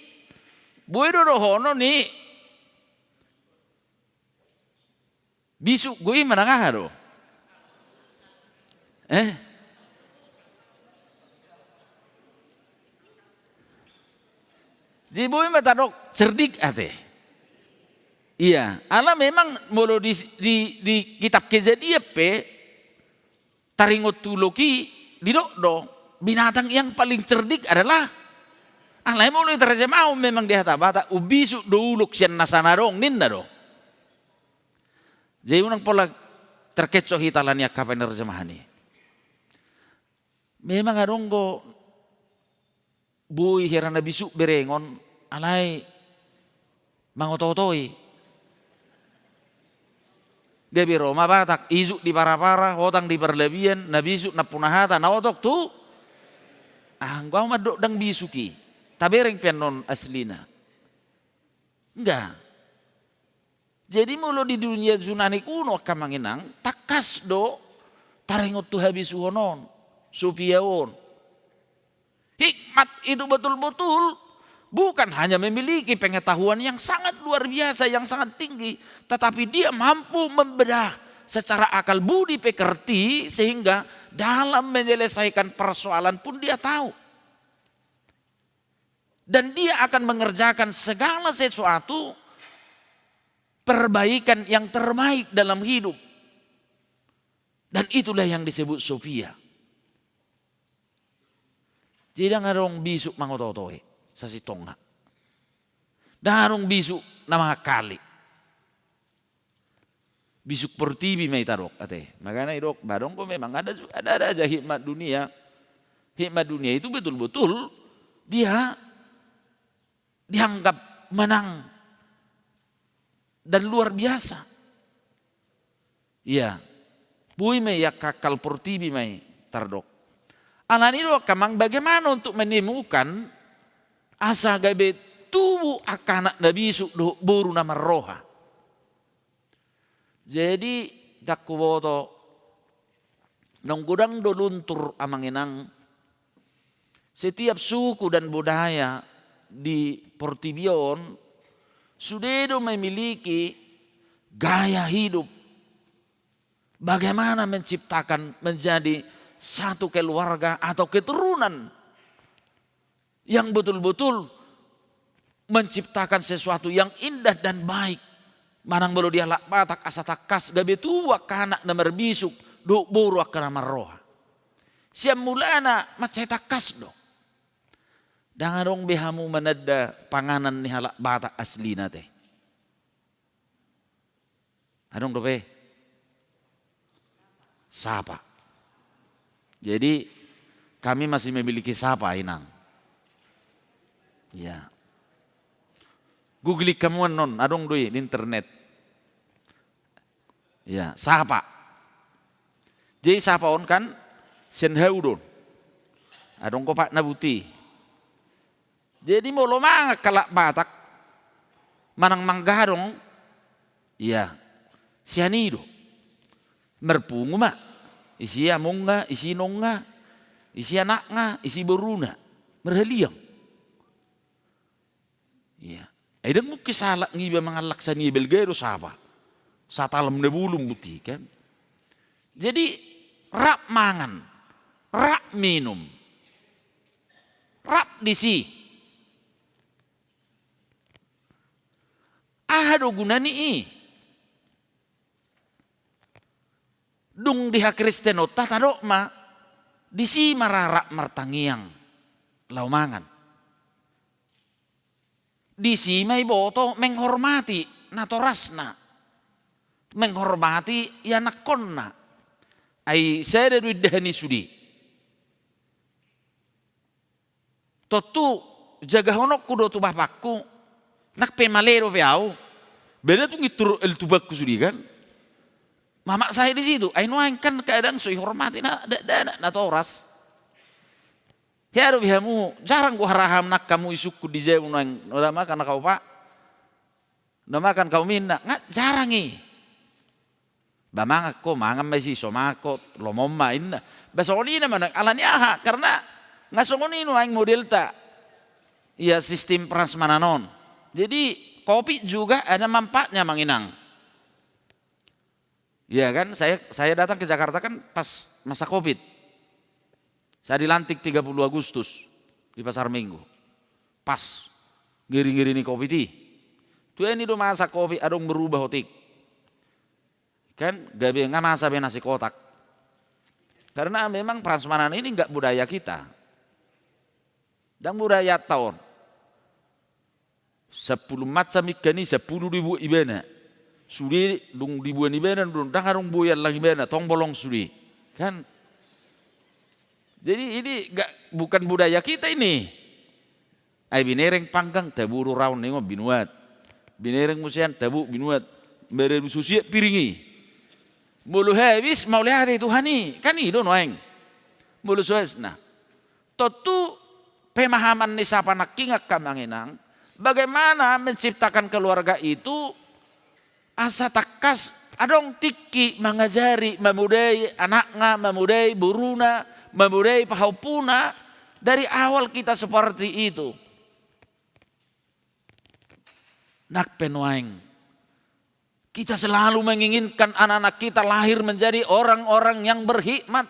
boi do dohonon i, bisuk, goi manang aha do? Eh? Jadi boi ma tadok cerdik ate. Iya, ala memang molo di, di, di kitab Kejadian pe, taringot tu ulok i, didok do, binatang yang paling cerdik adalah, alai molo diterjemahon memang di hata Batak, umbisuk do ulok sian nasa na adong, ninna do. Jadi unang pola terkecoh hita ala ni angka penerjemahan i. Memang adong do boi hira na bisuk berengon, alai mangoto-otoi. Gabe ro ma Batak, isuk di para-para, hotang di parlabian, na bisuk nampuna hata, na otok tu. Anggo au mandok ndang bisuk i, tabereng pe annon aslina. Enggak. Jadi molo di dunia Junani kuno, angka amang inang, tangkas do taringot tu habisuhon on, Sophia on. Hikmat itu betul-betul bukan hanya memiliki pengetahuan yang sangat luar biasa, yang sangat tinggi, tetapi dia mampu membedah secara akal budi pekerti, sehingga dalam menyelesaikan persoalan pun dia tahu. Dan dia akan mengerjakan segala sesuatu perbaikan yang terbaik dalam hidup. Dan itulah yang disebut Sophia. Jadi ndang adong bisuk mangoto-otoi, sasintongna. Ndang adong bisuk na mangakali. Bisuk portibi ma i tadok ate. Makanya idok, ba adong do memang ada, ada, ada aja hikmat dunia. Hikmat dunia itu betul-betul dia dianggap menang dan luar biasa. Iya. Boi ma i angka akal portibi ma i tardok. Alani do angka amang, bagaimana untuk menemukan asa gabe tubu angka anak na bisuk dohot boru na marroha. Jadi, ndang huboto, naung godang do luntur amang inang. Setiap suku dan budaya di portibi on sudah do memiliki gaya hidup. Bagaimana menciptakan menjadi satu keluarga atau keturunan yang betul-betul menciptakan sesuatu yang indah dan baik. Manang molo di halak Batak asa tangkas gabe tubu angka anak na marbisuk dohot boru angka na marroha. Sian mulana mansai tangkas do. Ndang adong be hamu mananda panganan ni halak Batak aslina te. Adong dope? Sapa. Jadi kami masih memiliki sapa, inang. Ya. Googling hamu annon, adong do i di internet. Ya, sapa. Jadi sapa on kan sian hau do on. Adong kopatna buti. Jadi molo mangan halak Batak manang manggadong, ya, sian i do. Marpungu ma, isi amongna, isi inongna, isi anakna, isi boruna. Marhaliang. Iya. Ai ndang mungkin salah ngiba mangallang sian i, balga do sapa. Satalom na bulung buti kan. Jadi rap mangan, rap minum, rap disi. Aha do guna ni i? Dung di hakristenonta tadok ma, disi ma rarap martangiang laho mangan. Disi ma iboto menghormati natorasna, menghormati ianakkonna. Ai sada do indahan i sude. Tontu jagahononku do tu bapakku, nang pe male dope au. Beda tu ngintur el tubakku sude kan. Mamak sae di situ, ai nuaeng kan kadang so ihormati na dakdanak natoras. Hea dope hamu, jarang huharaham nang hamu isungkun di jabu nuaeng, na damakan na kaupa. Na makan kau minna, nga jarang i. Ba mangan ho, mangan ma isi, so mangan ho, lomo ma inna. Ba songon i na manang, alani aha? Karena nga songon i nuaeng modelta. Ia sistem prasmanan on. Jadi kopi juga ada manfaatnya, Amang Inang. Iya kan, saya, saya datang ke Jakarta kan pas masa covid. Saya dilantik tiga puluh Agustus di Pasar Minggu. Pas ngiri-ngiri ni covid i. Tu i do masa covid adong berubah otik. Kan gabe nga masa be nasi kotak. Karena memang prasmanan ini nggak budaya kita. Ndang budayanta on. Sampulu macam ikan i, sampulu dibuat ibana. Sude dung dibuat ibana, dung ndang adong boi allang ibana, tong bolong sude. Kan? Jadi ini nggak, bukan budaya kita ini. Ai binereng panggang, tabu do raon ningon binuat. Binereng musean, tabu binuat. Maradu so siap piring i. Molo habis, mauliate Tuhan i. Kan i do nuaeng. Molo so habis, nah. Tontu pemahaman ni sapa nangkin, angka Amang Inang, bagaimana menciptakan keluarga itu asa tangkas adong tingki mangajari, mamodai anakna, mamodai boruna, mamodai pahompuna. Dari awal kita seperti itu. Nang pe nuaeng. Kita selalu menginginkan anak-anak kita lahir menjadi orang-orang yang berhikmat.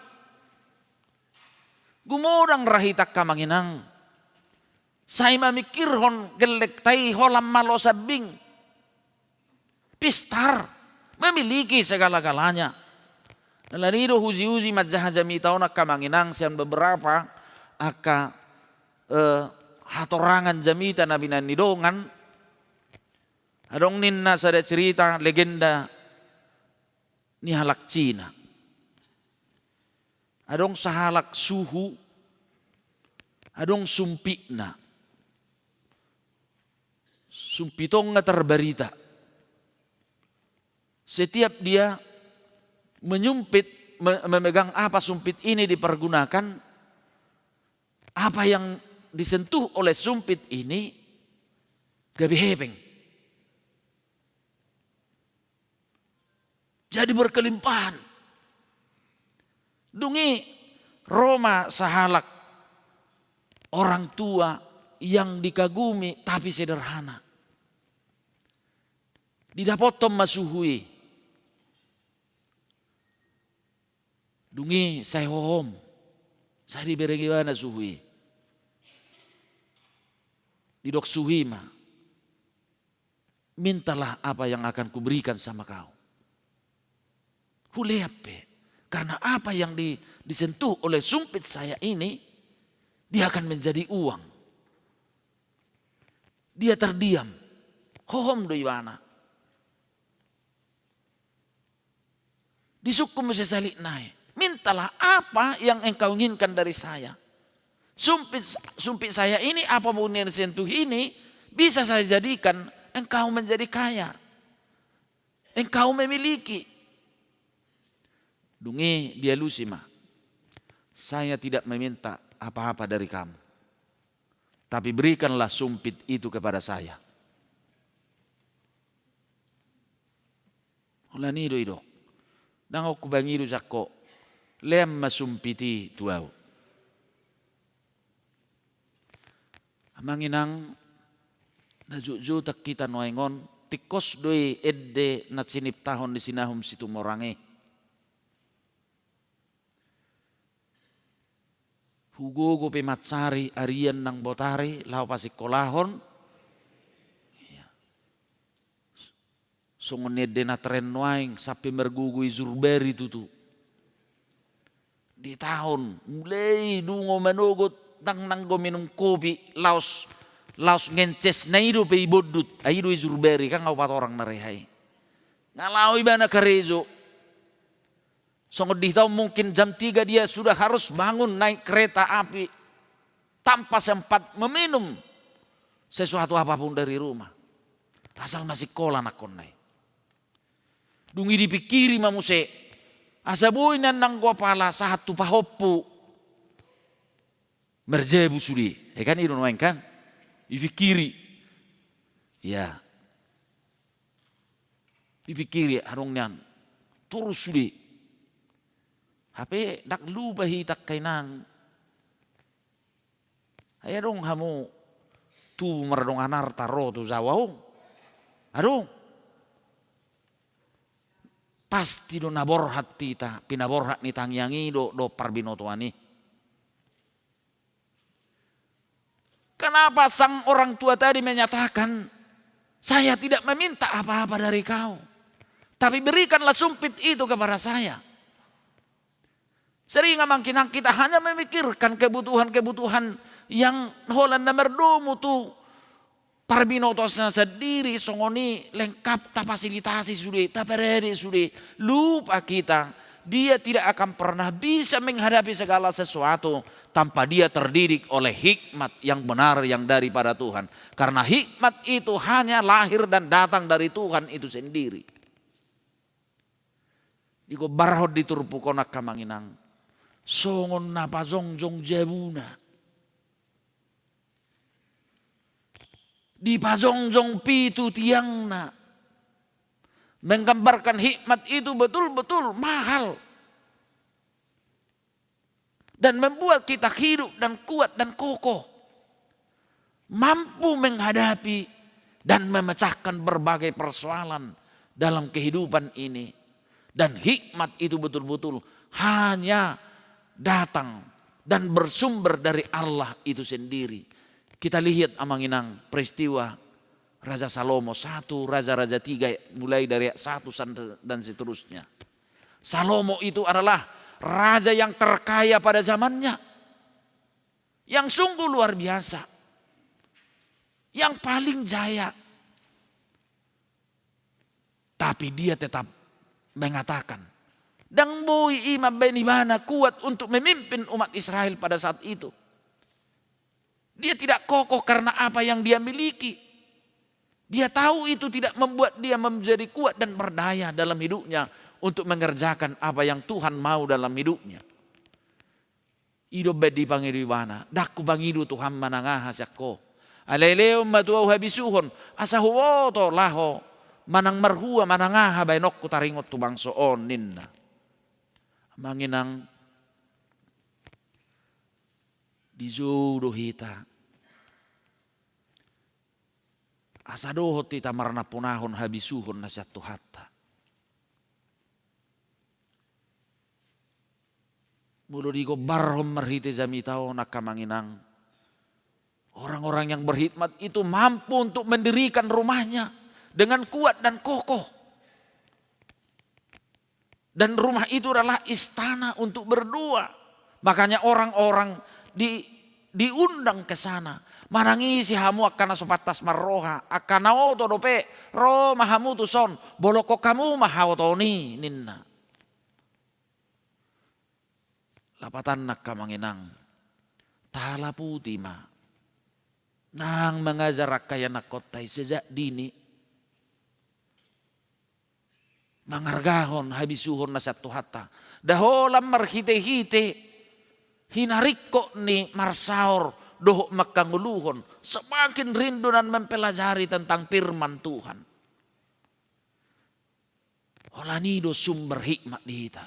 Gumodang ra hita, angka Amang Inang. Sai mamingkirhon gellengta i holan malo sambing. Pistar, memiliki segala-galanya. Alani i do huji-uji manjaha jamita on, angka Amang Inang, sian beberapa angka, eh, hatorangan jamita na binaen ni dongan. Adong ninna sada cerita legenda ni halak Cina. Adong sahalak suhu, adong sumpitna. Sumpit on nga terberita. Setiap dia menyumpit, me-, memegang apa sumpit ini dipergunakan, apa yang disentuh oleh sumpit ini gabe hepeng. Jadi berkelimpahan. Dung i ro ma sahalak orang tua yang dikagumi tapi sederhana. Didapothon ma suhu i. Dung i sai hohom, sai dibereng ibana suhu i. Didok suhu i ma, "Mintalah apa yang akan kuberikan sama kau." Hulean pe, karena apa yang di-, disentuh oleh sumpit saya ini, dia akan menjadi uang. Dia terdiam, hohom do ibana. Disungkun muse sahali nai, "Mintalah apa yang engkau inginkan dari saya. Sumpit, sumpit saya ini, apa pun yang disentuh ini, bisa saya jadikan engkau menjadi kaya, engkau memiliki. Dung i dialusi ma, "Saya tidak meminta apa-apa dari kamu, tapi berikanlah sumpit itu kepada saya." Holan i do didok, "Ndang on hubangido sian ho, lean ma sumpit i tu ahu." Amang inang, na jotjotan hita nuaeng on, tingkos do i ende na siniptahon ni si Nahum Situmorang i. Hugogo pe mansari, arian nang botari, laho pasingkolahon. Songon ende na tren nuaeng, sampe margogo i jurbari tutu. Di taon, mulai dungo manogot, ndang nanggo minum kopi, laos, laos ngencesna i dope i bondut, ai do i jurbari, kan nga upatorang na reha i. Nga laho ibana karejo. Songon di hita on mungkin jam tiga dia sudah harus bangun naik kereta api tanpa sempat meminum sesuatu apapun dari rumah. Asal masingkola anakkonna i. Dung i dipingkiri ma muse, asa boi nian nanggo apala sahat tu pahompu. Marjabu sude. Eh, kan i do nuaeng kan? Dipingkiri. Ya. Dipingkiri adong nian. Torus sude. Hape ndang lupa hita angka inang. Ai adong hamu tubu mardongan arta ro tu Jawa on? Adong. Pasti do na borhat hita, pinaborhat ni tangiang i do, do parbinotoan i. Kenapa sang orang tua tadi menyatakan, "Saya tidak meminta apa-apa dari kau, tapi berikanlah sumpit itu kepada saya"? Sering amang inang kita hanya memikirkan kebutuhan-kebutuhan yang holan na mardomu tu parbinotoanna sandiri, songon i lengkap tafasilitasi sude, taparade sude. Lupa kita, dia tidak akan pernah bisa menghadapi segala sesuatu tanpa dia terdidik oleh hikmat yang benar yang daripada Tuhan. Karena hikmat itu hanya lahir dan datang dari Tuhan itu sendiri. Digombarhon di turpuk on angka amang inang, songon na pajongjong jabuna. Dipajongjong pitu tiangna. Menggambarkan hikmat itu betul-betul mahal. Dan membuat kita hidup dan kuat dan kokoh, mampu menghadapi dan memecahkan berbagai persoalan dalam kehidupan ini. Dan hikmat itu betul-betul hanya datang dan bersumber dari Allah itu sendiri. Kita lihat amang inang peristiwa Raja Salomo satu, Raja-Raja tiga, mulai dari ayat satu san-, dan seterusnya. Salomo itu adalah raja yang terkaya pada zamannya, yang sungguh luar biasa, yang paling jaya. Tapi dia tetap mengatakan, ndang boi i mambaen ibana kuat untuk memimpin umat Israel pada saat itu. Dia tidak kokoh karena apa yang dia miliki. Dia tahu itu tidak membuat dia menjadi kuat dan berdaya dalam hidupnya untuk mengerjakan apa yang Tuhan mau dalam hidupnya. I do umbaen dipangido ibana, ndang hupangido Tuhan manang aha sian ho. Alai lehon ma tu ahu habisuhon, asa huboto laho manang marhua manang aha baenonku taringot tu bangso on, ninna. Amang inang, dijou do hita asa dohot hita marnampunahon habisuhon na sian Tuhanta. Molo digombarhon marhite jamita on angka amang inang, orang-orang yang berhikmat itu mampu untuk mendirikan rumahnya dengan kuat dan kokoh. Dan rumah itu adalah istana untuk berdoa. Makanya orang-orang di, diundang ke sana. Manang ise hamu angka na so pantas marroha, angka na oto dope, ro ma hamu tuson, bolongkon hamu ma haotoon i, ninna. Lapatanna angka amang inang, talaputi ma nang mangajar angka ianakkonta i sejak dini. mangargahon habisuhon na sian Tuhanta. Nda holan marhitehite hinaringkot ni marsaor dohot manghangoluhon, semakin rindu dan mempelajari tentang firman Tuhan. Holan i do sumber hikmat di hita.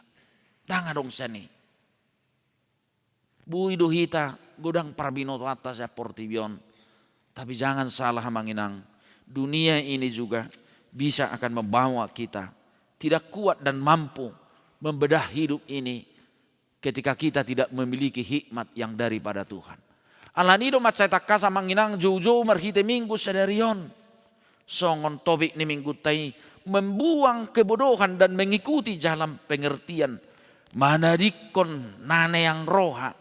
Ndang adong sian i. Boi do hita godang parbinotoanta sian portibi on. Tapi jangan salah, Amang Inang, dunia ini juga bisa akan membawa kita tidak kuat dan mampu membedah hidup ini ketika kita tidak memiliki hikmat yang daripada Tuhan. Alani i do mansai tangkas, Amang Inang, joujou marhite Minggu sadari on. Songon topik ni Minggunta i, membuang kebodohan dan mengikuti jalan pengertian, manadingkon na neang roha.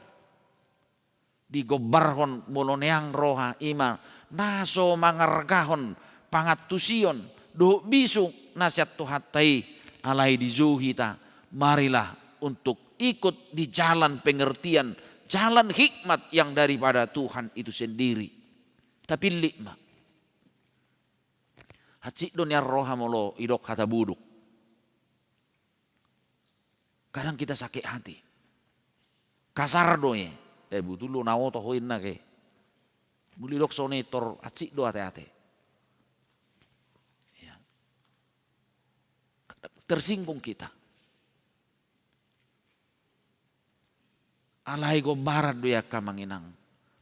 Digombarhon molo neang roha, i ma na so mangargahon pangantusion dohot bisuk na sian Tuhanta i. Alai dijou hita, marilah untuk ikut di jalan pengertian, jalan hikmat yang daripada Tuhan itu sendiri. Tapillit ma. Hansit do nian roha molo didok hata bodok. Kadang kita sakit hati. Kasar do i. Eh, butul do na oto ho inna ke. Molo didok songon i tor hansit do ate-ate. Ya. Tersinggung kita. Alai gombaran do i, angka Amang Inang,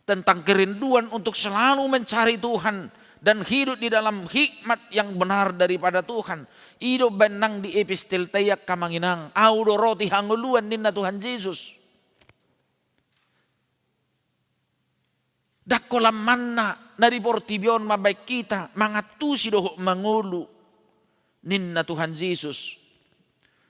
tentang kerinduan untuk selalu mencari Tuhan dan hidup di dalam hikmat yang benar daripada Tuhan. I do umbahen nang di epistelta i, angka Amang Inang, "Ahu do roti hangoluan," ninna Tuhan Jesus. Ndang holan manna na di portibi on mambahen hita mangantusi dohot mangolu, ninna Tuhan Jesus.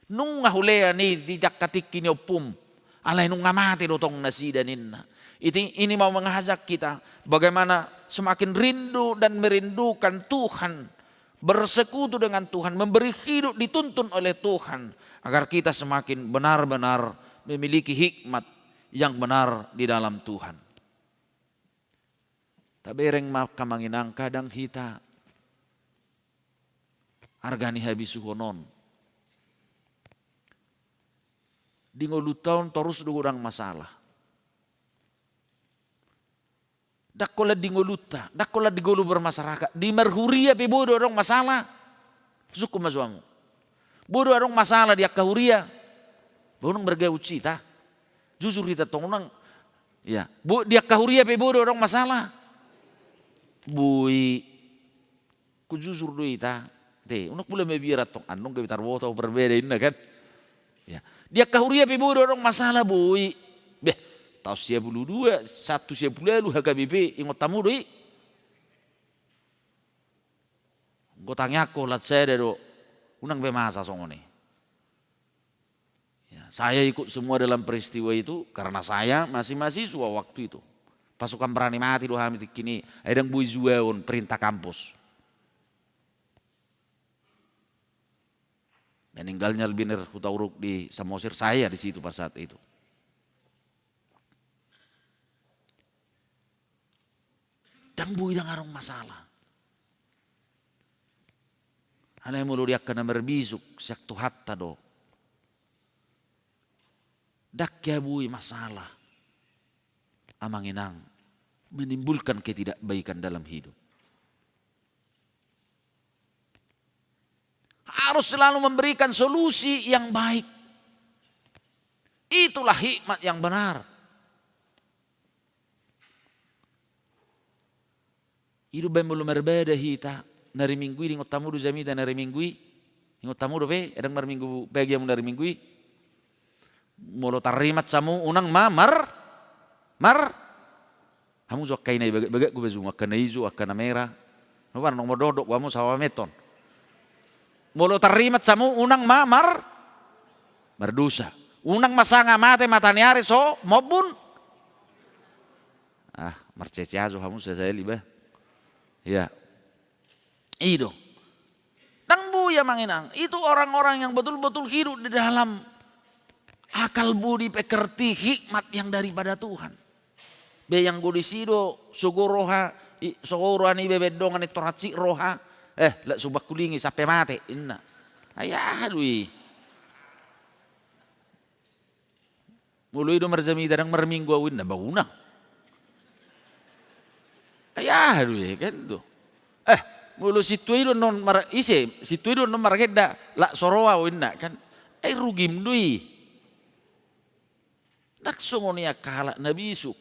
Nunga hulean i di angka tingki ni ompum, alai nunga mate do tong nasida, ninna. Iti, ini mau mengajak kita bagaimana semakin rindu dan merindukan Tuhan, bersekutu dengan Tuhan, memberi hidup dituntun oleh Tuhan, agar kita semakin benar-benar memiliki hikmat yang benar di dalam Tuhan. Tabereng ma, angka Amang Inang, kadang hita arga ni habisuhon on. Di ngolunta on torus do godang masalah. Ndang holan di ngolunta, ndang holan di ngolu bermasyarakat, di marhuria pe boi do adong masalah. Sungkun ma jo hamu. Boi do adong masalah di angka huria. Boi, unang margauc hita. Jujur hita tong, unang. Ya, boi, di angka huria pe boi do adong masalah. Boi. Ku jujur do hita. Te, unang pola mabiar antong, annon gabe tarboto parbeda inna kan. Ya. Di angka huria pe boi do adong masalah, boi. Beh, taon sia pulu dua, sahat tu sia pulu ualu H K B P, ingot hamu do i. Anggo tangiangku, holan sada do, unang be masa songon i. Ya, saya ikut semua dalam peristiwa itu karena saya masih mahasiswa waktu itu. Pasukan berani mati do hami tingki i, ai ndang boi juaon perintah kampus. Meninggalnya Albiner Hutauruk di Samosir, saya di situ pada saat itu. Ndang boi, ndang adong masalah. Alai molo di angka na marbisuk, sian Tuhanta do. Ndang hea boi masalah, Amang Inang, menimbulkan ketidakbaikan dalam hidup. Harus selalu memberikan solusi yang baik. Itulah hikmat yang benar. I do umbahen molo marbada hita na ari Minggu i, ingot hamu do jamita na ari Minggu i? Ingot hamu dope, ndang marminggu pagi hamu na ari Minggu i? Molo tarrimas hamu, unang ma mar, mar, hamu jo angka i na ibagak-bagak, bajumu angka na ijo, angka na mera. Nunga, nunga mododok hamu sawa meton. Molo tarrimas hamu, unang ma mar, mardosa. Unang ma sanga mate mataniari so mombun. Ah, marcece ajo hamu sasahali bah. Ya. I do. Ndang boi, Amang Inang. Itu orang-orang yang betul-betul hidup di dalam akal budi pekerti hikmat yang daripada Tuhan. Be anggo disi do sogo roha, i, sogo roha ni bebendongan i, tor hansit roha. Eh, lak sumbang hulingi sampe mate, inna. Ai aha do i? Molo i do marjamita ndang marminggu au inna, ba unang. Ai aha do i kan do. Eh, molo sintua i do annon mar-, ise, sintua i do annon margenda, lak so ro au inna kan. Ai rugim do i. Ndang songon i angka halak na bisuk.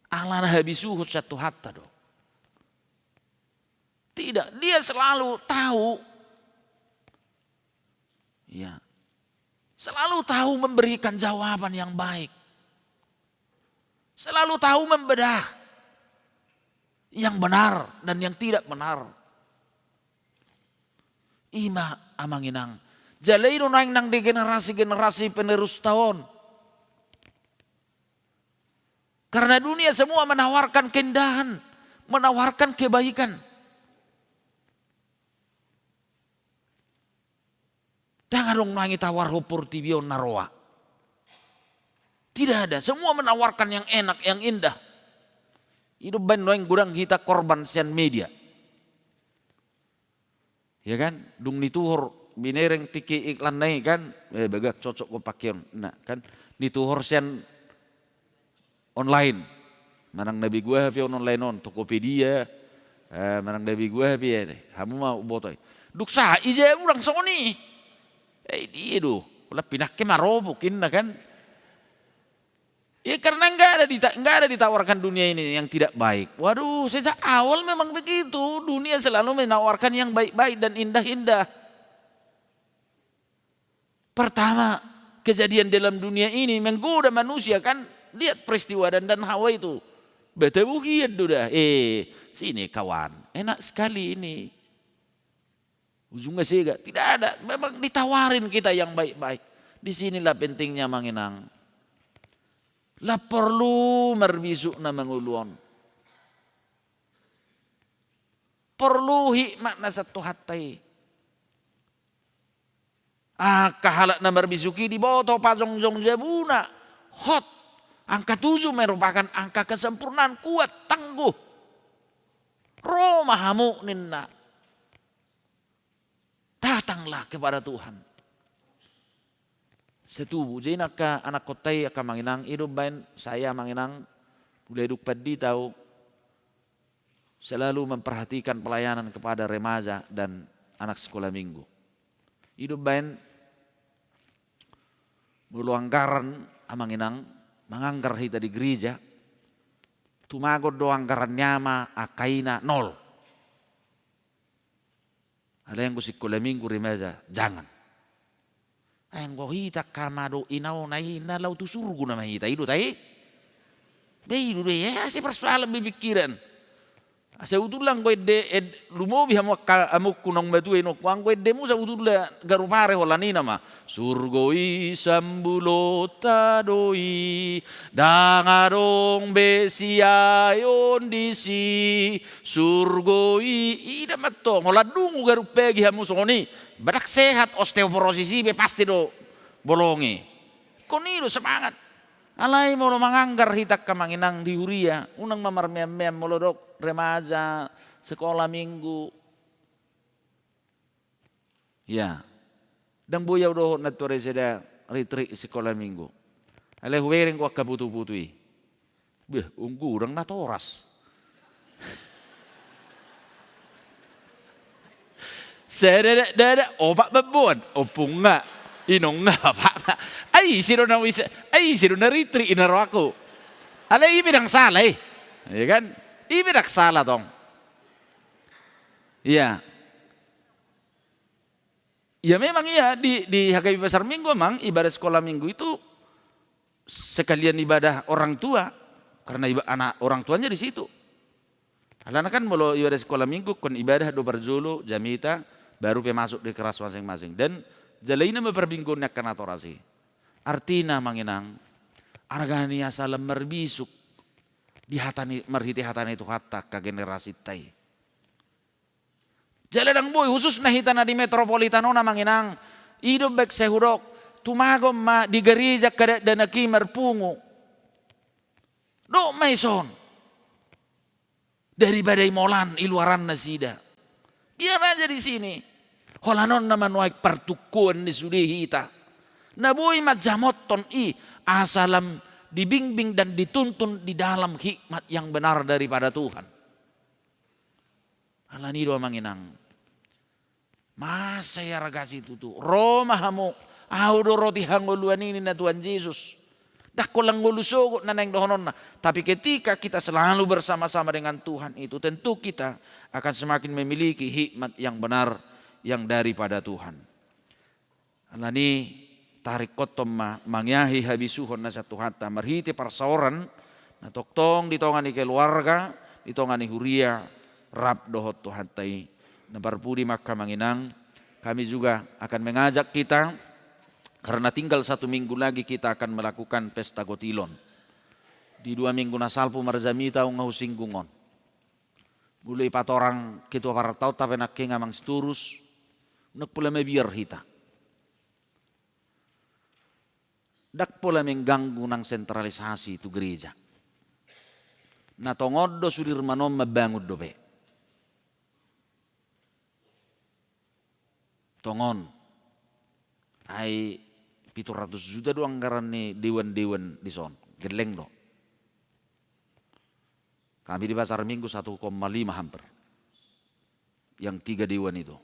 Alana habisuhon sian Tuhanta do. Tidak, dia selalu tahu. Ya. Selalu tahu memberikan jawaban yang baik. Selalu tahu membedah yang benar dan yang tidak benar. I ma amang inang. Jala i do naeng nang di generasi-generasi penerusta on. Karena dunia semua menawarkan keindahan, menawarkan kebaikan. Ndang adong naeng ditawarhon portibi on na roa. Tidak ada, semua menawarkan yang enak, yang indah. I do umbaen nuaeng godang hita korban sian media. Ya kan? Dung dituhor, binereng tingki iklanna i kan, eh, bagak cocok do pangkeon. Nah, kan dituhor sian online. Manang na begu aha pe on online on, Tokopedia, eh, manang na begu aha pe i, hamu ma huboto i. Dung sahat i jabu ndang songon i. Eh, dia do. Ula pinangke marobuk inna kan. Ya, karena nggak ada dita-, nggak ada ditawarkan dunia ini yang tidak baik. Waduh, sejak awal memang begitu. Dunia selalu menawarkan yang baik-baik dan indah-indah. Pertama, kejadian dalam dunia ini menggoda manusia kan. Lihat peristiwa Adam dan Hawa itu. Batabuhian do da. Eh, sini kawan. Enak sekali ini. Ujungnya sega, tidak ada. Memang ditawarin kita yang baik-baik. Di sinilah pentingnya amang inang. Lam porlu marbisuk na mangolu on. Porlu hikmat na sian Tuhanta i. Angka halak na marbisuk i diboto pajongjong jabuna. Hot. Angka tujuh merupakan angka kesempurnaan, kuat, tangguh. Ro ma hamu ninna. Datanglah kepada Tuhan. Setubu. Jadi angka anakkonta i angka amang inang, i do umbaen saya amang inang, mulai dung pandita au selalu memperhatikan pelayanan kepada remaja dan anak sekolah minggu. I do umbaen molo anggaran amang inang, manganggar hita di gereja, tumagon do anggaran ni ama, angka ina, nol. Alai anggo sikola minggu remaja, jangan. Ai anggo hita angka ama dohot ina on, ai na laho tu surgo nama hita, i do ta i? Be i do, be i, asa persoalan be pikiran. Asa utula anggo ende, ende, lumobi hamu angka amongku naung matua inongku, anggo endemu sabutulna garu pare holan i nama. Surgo i sambulonta do i, ndang adong be siaeon disi. Surgo i, ida mantong, holan dung garu pagi hamu songon i, ba ndang sehat, osteoporosis i be pasti do bolong i. Ingkon i do semangat. Alai molo manganggar hita angka amang inang di huria, unang ma marmeam-meam molo dok remaja, sekolah minggu. Ya. Ndang boi au dohot nantuari sada ritrik sikola minggu. Alai hubereng do angka putu-putu i. Beh, unggu ndang natoras. Sada da, da, da, opat mamboan, ompungna, inongna, bapakna. Ai ise do na wisa, ai ise do na ritrik i na rohangku. Alai i pe ndang sala i. Iya kan? I pe ndang sala tong. Iya. Ya memang iya, di, di H K B I Pasar Minggu memang ibadah sekolah minggu itu sekalian ibadah orang tua, karena iba-, anak orang tuanya di situ. Alana kan molo ibadah sekolah minggu, ingkon ibadah do parjolo, jamita, baru pe masuk di kelas masing-masing. Dan jala i nama parbinggoan ni angka natoras i. Artina amang inang, arga ni asa lam marbisuk di hata ni, marhite hata ni Tuhanta angka generasinta i. Jala ndang boi, khususna hita na di metropolitan on amang inang, i do baen sai hudok, tumagon ma di gareja angka dakdanak i marpungu. Dok ma i son. Daripada i molan, i luaran nasida. Biar aja di sini. Holan on nama nuaeng partungkoan ni sude hita. Na boi manjamothon i asa lam dibingbing dan dituntun di dalam hikmat yang benar daripada Tuhan. Alani do amang inang. Masa i arga situtu. Ro ma hamu. Ahu do roti hangoluan i ninna Tuhan Jesus. Ndang holan ngolu sogot na naeng dohononna. Tapi ketika kita selalu bersama-sama dengan Tuhan itu, tentu kita akan semakin memiliki hikmat yang benar yang daripada Tuhan. Alani taringot ma mangiahi habisuhon na sian Tuhanta marhite parsaoran na tongtong di tonga ni keluarga, di tonga ni huria, rap dohot Tuhanta i. Na parpudi ma angka amang inang, kami juga akan mengajak kita, karena tinggal satu minggu lagi kita akan melakukan pesta gotilon. Di dua minggu na salpu marjamita nunga husinggung on. Molo ipatorang ketua partaon, tapi nangkin amang Sitorus, ndang pola mabiar hita. Ndang pola mengganggu nang sentralisasi tu gereja. Na tongon do Sudirman on mambangun dope. Tongon. Ai pitu ratus juta do anggaran ni dewan-dewan dison. Gelleng do. Kami di Pasar Minggu satu koma lima hampir. Yang tiga dewan itu.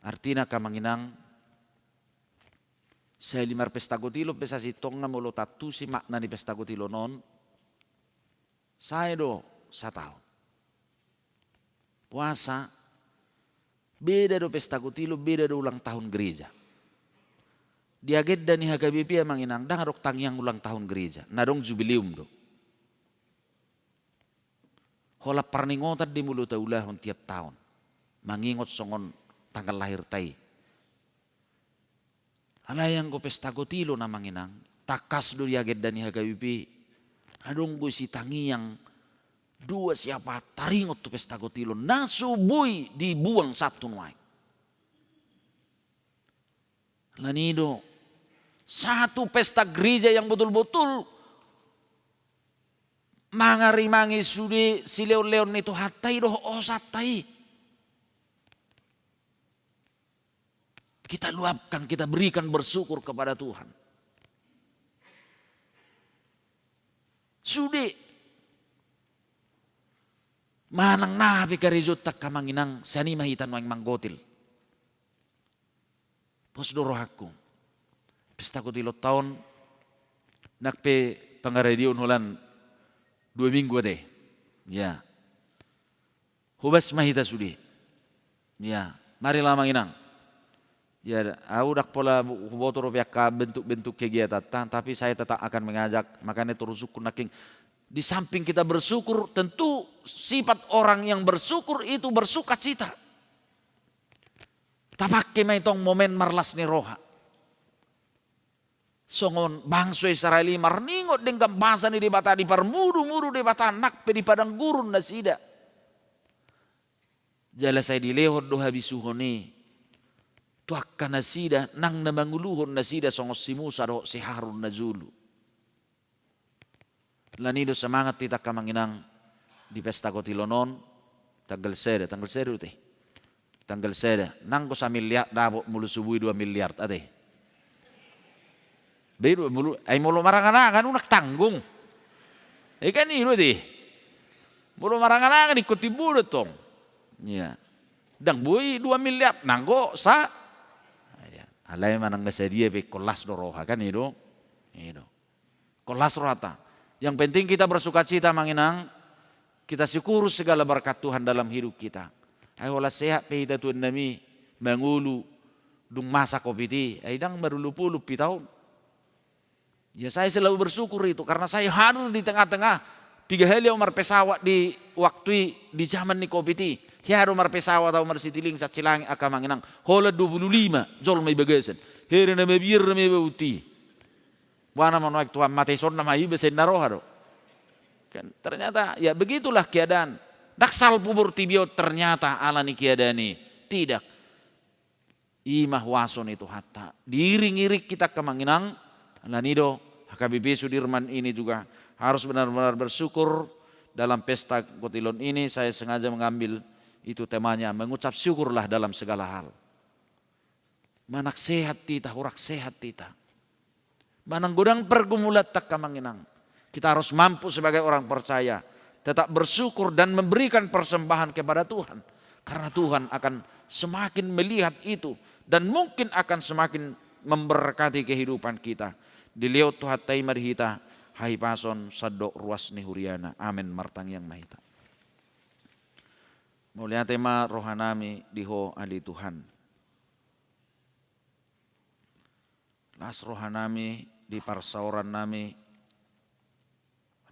Artina angka amang inang, sahali marpesta gotilon pe sasintongna molo taantusi makna ni pesta gotilon on, sae do sataon. Puasa, beda do pesta gotilon, beda do ulang tahun gereja. Di agenda ni H K B P amang inang, ndang adong tangiang ulang tahun gereja, na adong jubileum do. Holan parningotan do i molo taulahon tiap taon. Mangingot songon tanggal lahirta i. Alai anggo pesta gotilon amang inang, tangkas do di agenda ni H K B P. Adong do isi tangiang, dua siapa taringot tu pesta gotilon. Na so boi dibuang sahat tu nuaeng. Alani do, satu pesta gereja yang betul-betul mangarimangi sude silehon-lehon ni Tuhanta i dohot hosanta i. Kita luapkan, kita berikan bersyukur kepada Tuhan. Sude manang na pe karejonta angka amang inang, sian i ma hita nuaeng manggotil. Pos do rohangku. Pesta gotilonta on, nang pe pangaradion holan dua minggu ate. Ya. Hobas ma hita sude. Ya, mari lah amang inang. Ya, ahu ndang pola huboto dope angka bentuk-bentuk kegiatanta, tapi saya tetap akan mengajak, makanya terus syukur nangkin. Di samping kita bersyukur, tentu sifat orang yang bersyukur itu bersukacita. Tapake ma i tong momen marlas ni roha. Songon bangso Israel i marningot denggan basa ni Debata, diparmudu-mudu Debata, nang pe di padang gurun nasida. Jala sai dilehon do habisuhon i tu angka nasida, nang na manguluhon nasida songon si Musa dohot si Harun na jolo. Alani do semangat hita angka amang inang di pesta gotilon on, tanggal sada, tanggal sada do ate. Tanggal sada, nanggo samiliar dapot molo so boi dua miliar ate. Be dua mulu, ai molo marangan-angan unang tanggung. Ai kan i do ate. Molo marangan-angan ingkon timbo do tong. Iya. Ndang boi dua miliar, nanggo sa. Iya. Alai manang na sadia pe ingkon las do roha kan i do. I do. Ingkon las rohanta. Yang penting kita bersukacita amang inang, kita syukuri segala berkat Tuhan dalam hidup kita. Ai holan sehat pe hita tu annami, mangolu, dung masa covid i, ai ndang marolopolop hita on. Ya saya selalu bersyukur itu, karena saya hadir di tengah-tengah, tiga hali ahu marpesawat di waktu i, di zaman ni covid i, hea do marpesawat ahu marsitiling sian Silangit angka amang inang, holan dua puluh lima jolma i bagasan, hea do na mabiar na mabau i. Boha nama nuaeng Tuhan, mate ison nama iba, sai na roha do. Kan, ternyata, ya begitulah keadaan. Ndang salpu portibi on ternyata alani keadaan i. Tidak. I ma huaso ni Tuhanta. Diiring-iring hita angka amang inang. Alani do, H K B P Sudirman ini juga harus benar-benar bersyukur dalam pesta gotilon ini. Saya sengaja mengambil Itu temanya, mengucap syukurlah dalam segala hal. Manang sehat hita, hurang sehat hita, manang godang pergumulan, angka amang inang, kita harus mampu sebagai orang percaya tetap bersyukur dan memberikan persembahan kepada Tuhan. Karena Tuhan akan semakin melihat itu dan mungkin akan semakin memberkati kehidupan kita. Dilehon Tuhanta i ma di hita hahipason sandok ruas ni huriana. Amen. Martangiang ma hita. Mauliate ma rohanami di Ho ale Tuhan. Las rohanami di parsaorannami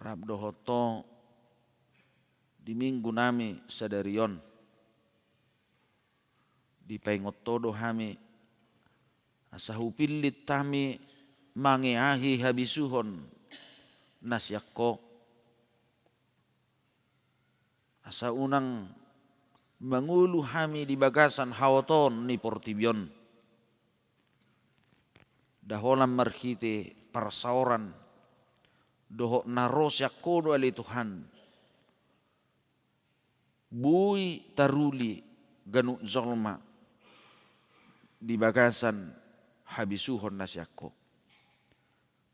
rap dohot Ho di minggunami sadari on. Dipaingot Ho do hami asa hupillit hami mangeahi habisuhon na sian Ho, asa unang mangolu hami di bagasan haotoon ni portibi on. Nda holan marhite parsaoran dohot na ro sian Ho do ale Tuhan boi taruli ganup jolma di bagasan habisuhon na sian Ho.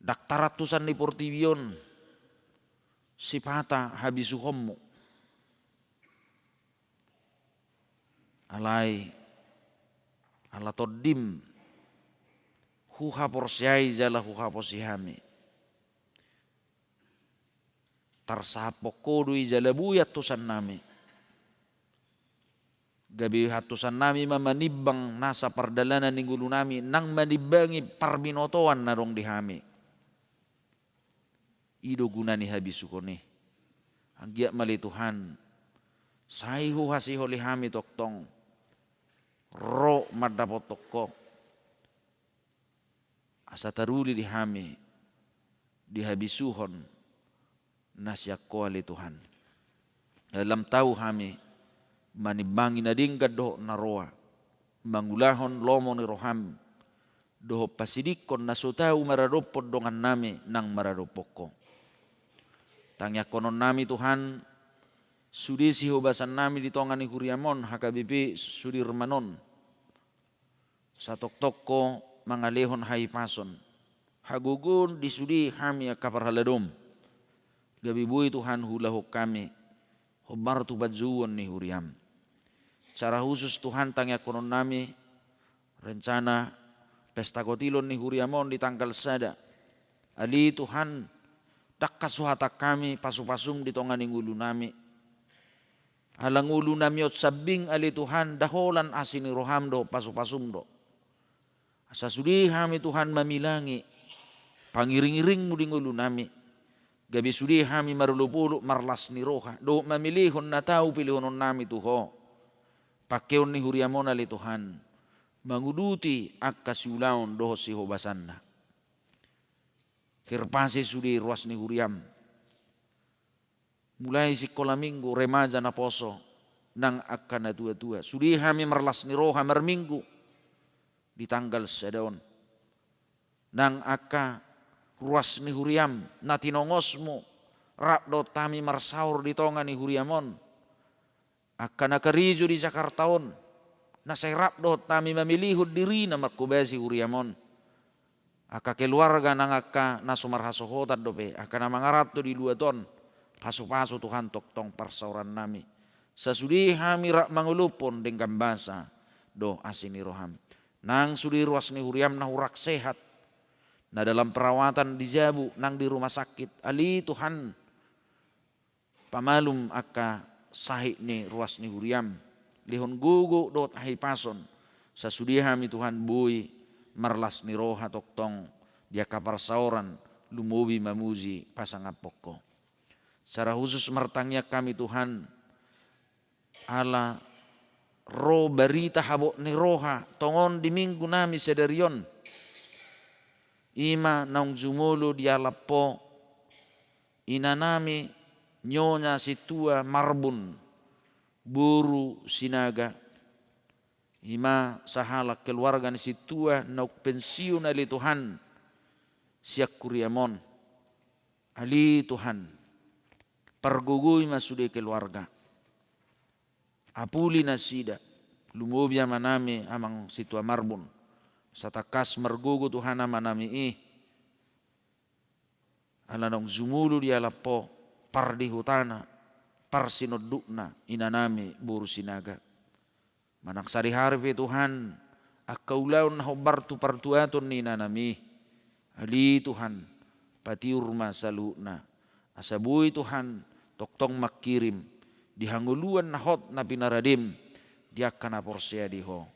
Ndang tarantusan ni portibi on sipata habisuhonmu. Alai ala tondim huhaporseai jala huhaposi hami, tarsahaphon Ho do i jala boi antusannami. Gabe antusannami ma manimbang nasa pardalanan ni ngolunami, nang manimbangi parbinotoan na adong di hami. I do guna ni habisuhon i. Anggiat ma ale Tuhan sai huhasiholi hami tongtong ro mandapothon Ho, asa taruli di hami di habisuhon na sian Ho ale Tuhan. Lam tau hami manimbangi na denggan dohot na roa, mangulahon lomo ni roham dohot pasidingkon na so tau maradophon dongannami nang maradophon Ho. Tangiangkononnami Tuhan, sude sihobasannami di tonga ni huriam on, H K B P Sudirman on, satongtong Ho mangalehon hahipason, hagogoon di sude hami angka parhaladom. Gabe boi Tuhan huulahon hami hombar tu panjouon ni huriam. Secara khusus Tuhan, tangiangkononnami rencana pesta kotilon ni huriam on di tanggal sada. Ale Tuhan, ndang hasuhatan hami pasupasum di tonga ni ngolunami. Ala ngolunami on sambing ale Tuhan nda holan asi ni roham dohot pasupasum do. Asa sude hami Tuhan mamilangi pangiringiringmu di ngolunami. Gabe sude hami marolopolop marlas ni roha dohot mamelehon na tau pelehononnami tu Ho. Pangkeon ni huriam on ale Tuhan manguduti angka siulaon dohot sihobasanna. Hirpasi sude ruas ni huriam, mulai sikola minggu, remaja naposo, nang angka natuatua. Sude hami marlas ni roha marminggu di tanggal sada on. Nang angka ruas ni huriam na tinongosmu rap dohot hami marsaor di tonga ni huriam on. Angka na karejo di Jakarta on na sai rap dohot hami mamelehon dirina manghobasi huriam on. Angka keluarga nang angka na so marhasohotan dope, angka na mangaranto di luat on, pasupasu Tuhan tongtong parsaorannami. Sasude hami rap mangolophon denggan basa dohot asi ni roham. Nang sude ruas ni huriam na hurang sehat, na dalam perawatan di jabu nang di rumah sakit, ale Tuhan, pamalum angka sahit ni ruas ni huriam, lehon gogo dohot hahipason, sasude hami Tuhan boi marlas ni roha tongtong di angka parsaoran, lumobi mamuji pasangaphon Ho. Secara khusus martangiang hami Tuhan, ala ro barita habot ni roha tongon di minggunami sadari on. I ma naung jumolo dialap Ho inanami Nyonya Sintua Marbun boru Sinaga. I ma sahalak keluarga ni Sintua naung pensiun ale Tuhan sian huriam on. Ale Tuhan, pargogoi ma sude keluarga. apuli nasida, lumobi amanami Amang Sintua Marbun, satangkas margogo Tuhan amanami i, ala naung jumolo dialap Ho pardihutana, parsinondukna inanami boru Sinaga. Manang sadihari pe Tuhan, angka ulaon na hombar tu partuaton ni inanami, ale Tuhan, patiur ma saluhutna. Asa boi Tuhan tongtong mangkirim di hangoluan na hot na pinaradem di angka na porsea di Ho.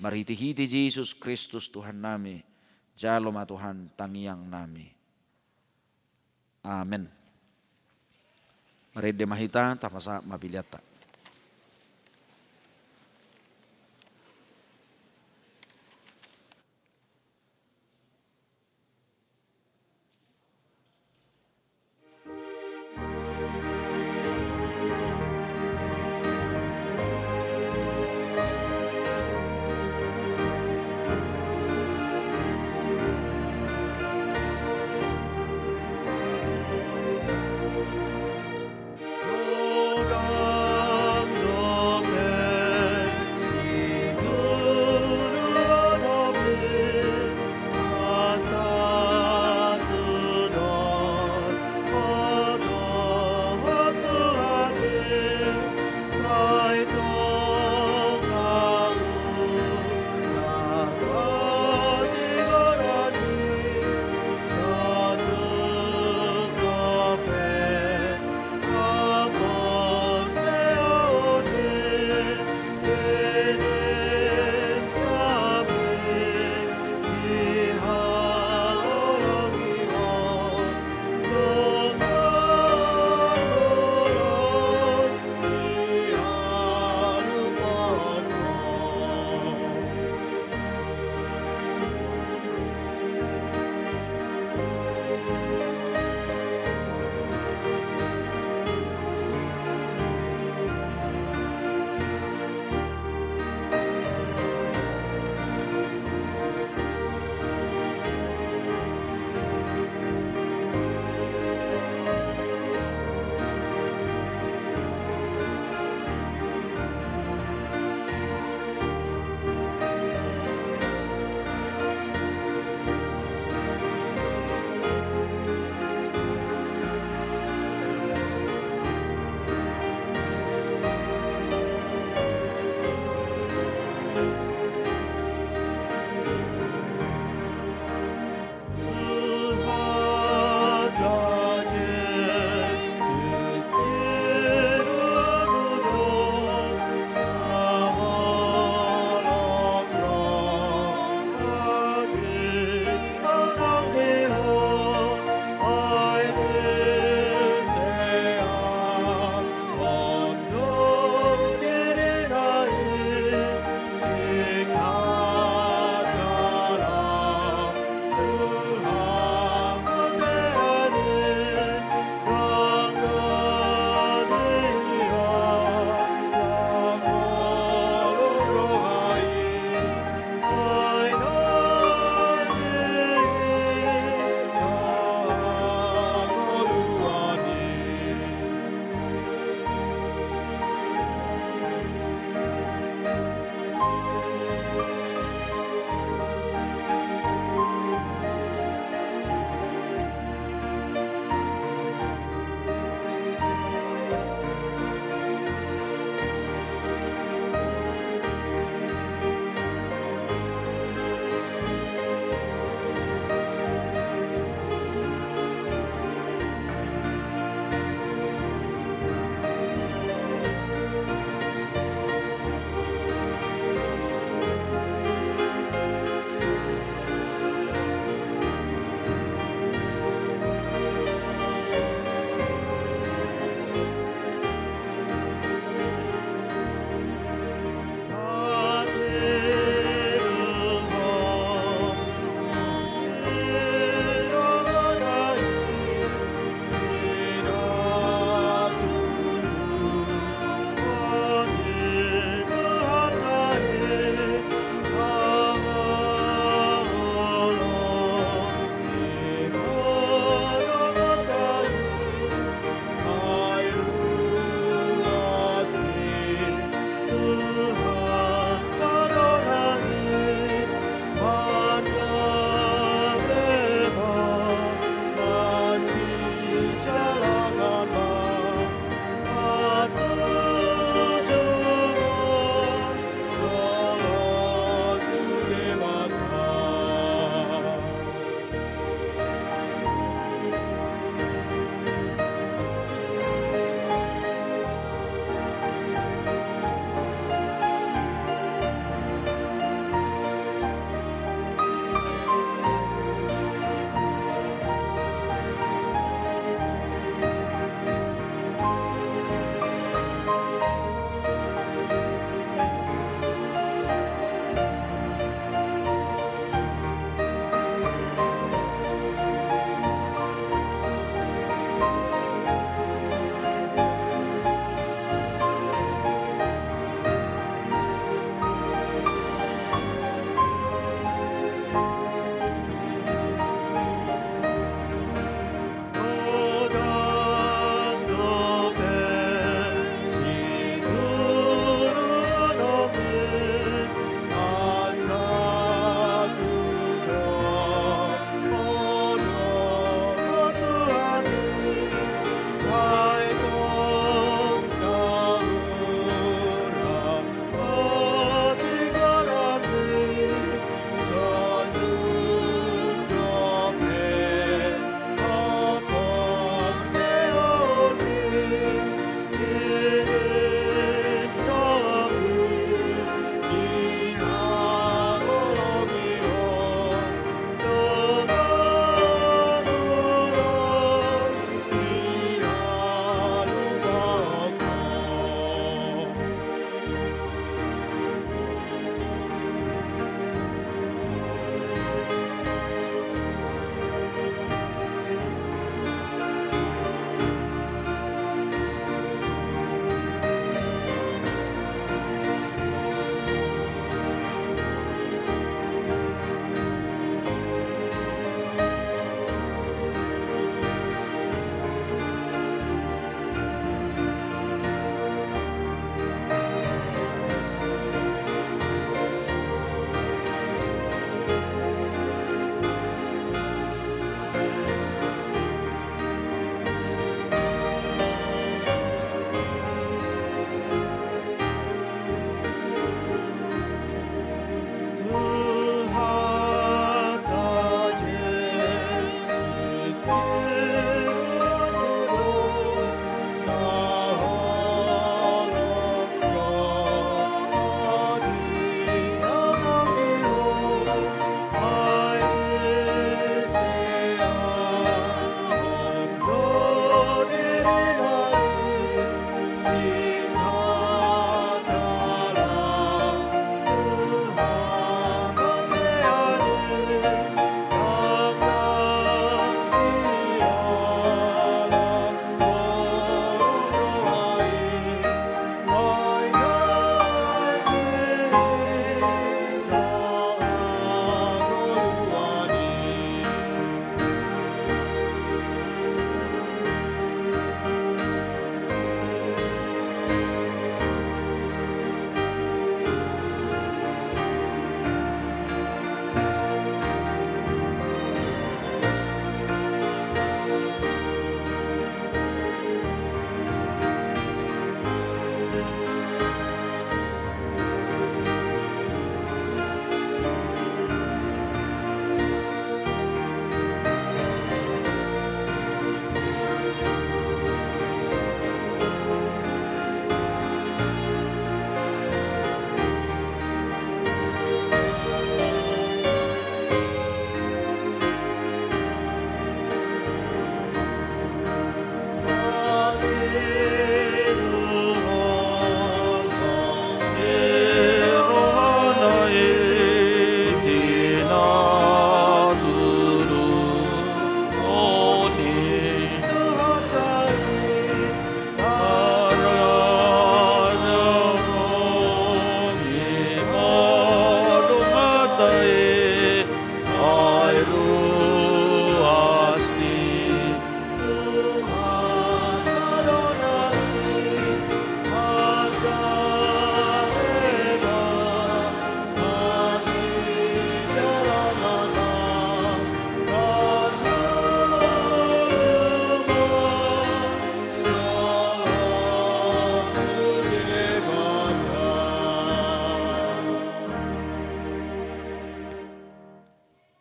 Marhitehite Jesus Kristus Tuhannami, jalo ma Tuhan tangiangnami. Amen. Marende ma hita, tapasahat ma peleanta.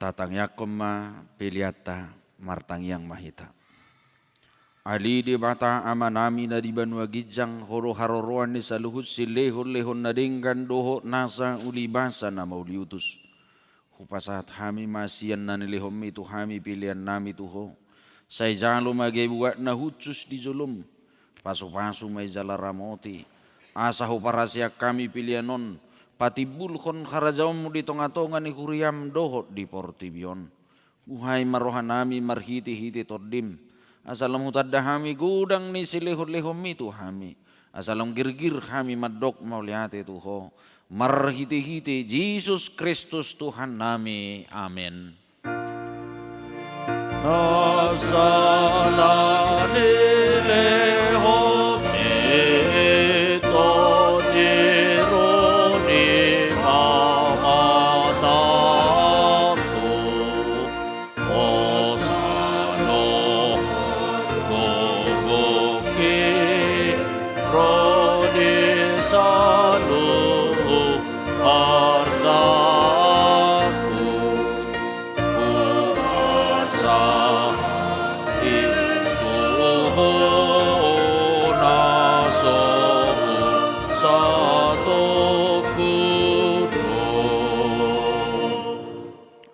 Patangiangkon ma peleanta, martangiang ma hita. Ale Debata Amanami na di banua ginjang, Ho do haroroan ni saluhut silehonlehon na denggan dohot nasa ulibasa na mauliutus. Hupasahat hami ma sian na nilehonMi tu hami peleannami tu Ho. Sai jalo ma gabe buat na hushus di joloM. Pasupasu ma i jala ramoti, asa huparaseang hami pelean on patimbulhon harajaonMu di tongatonga ni huriaM dohot di portibi on. Buhai ma rohanami marhitehite TondiM, asa lam hutanda hami godang ni silehonlehonMi tu hami, asa lam girgir hami mandok mauliate tu Ho, marhitehite Jesus Kristus Tuhannami. Amen. Nasa na nilehonMi Tondi ro di hamataMu, hosana gogo ki ro di saluhut artaku. Hupasahat i tu Ho na so husatongku do.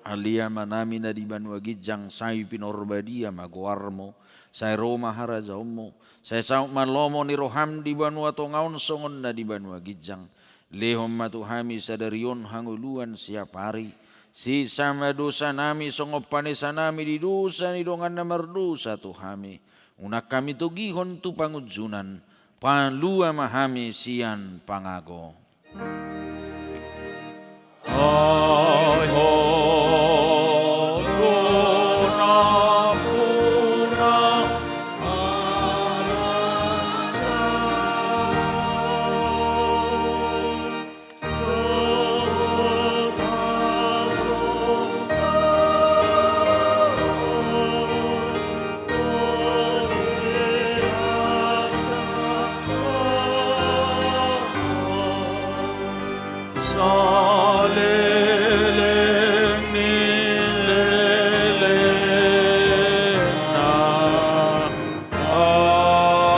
Ale Amanami na di banua ginjang, sai pinarbadia ma goarMu, sai ro ma harajaonMu, sai saut ma lomo ni rohaM di banua tonga on songon na di banua ginjang. Lehon ma tu hami sadari on hangoluan siapari. Sesa ma dosanami songon panesanami di dosa ni dongan na mardosa tu hami. Unang hami togihon tu pangunjunan. Palua ma hami sian pangago. Ai Ho do nampuna. Saleleng ni lelengna. Amen.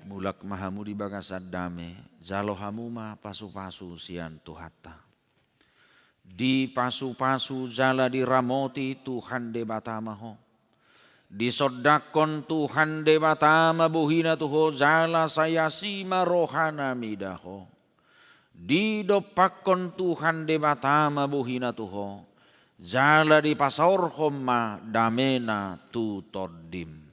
Mulak ma hamu di bagasan dame, jalo hamu ma pasupasu sian Tuhanta. Dipasupasu jala diramoti Tuhan Debata ma ho. Disondangkon Tuhan Debata ma bohina tu ho jala sai asi ma rohana mida ho. Didompakkon Tuhan Debata ma bohina tu ho jala dipasaorhon ma damena tu tondim.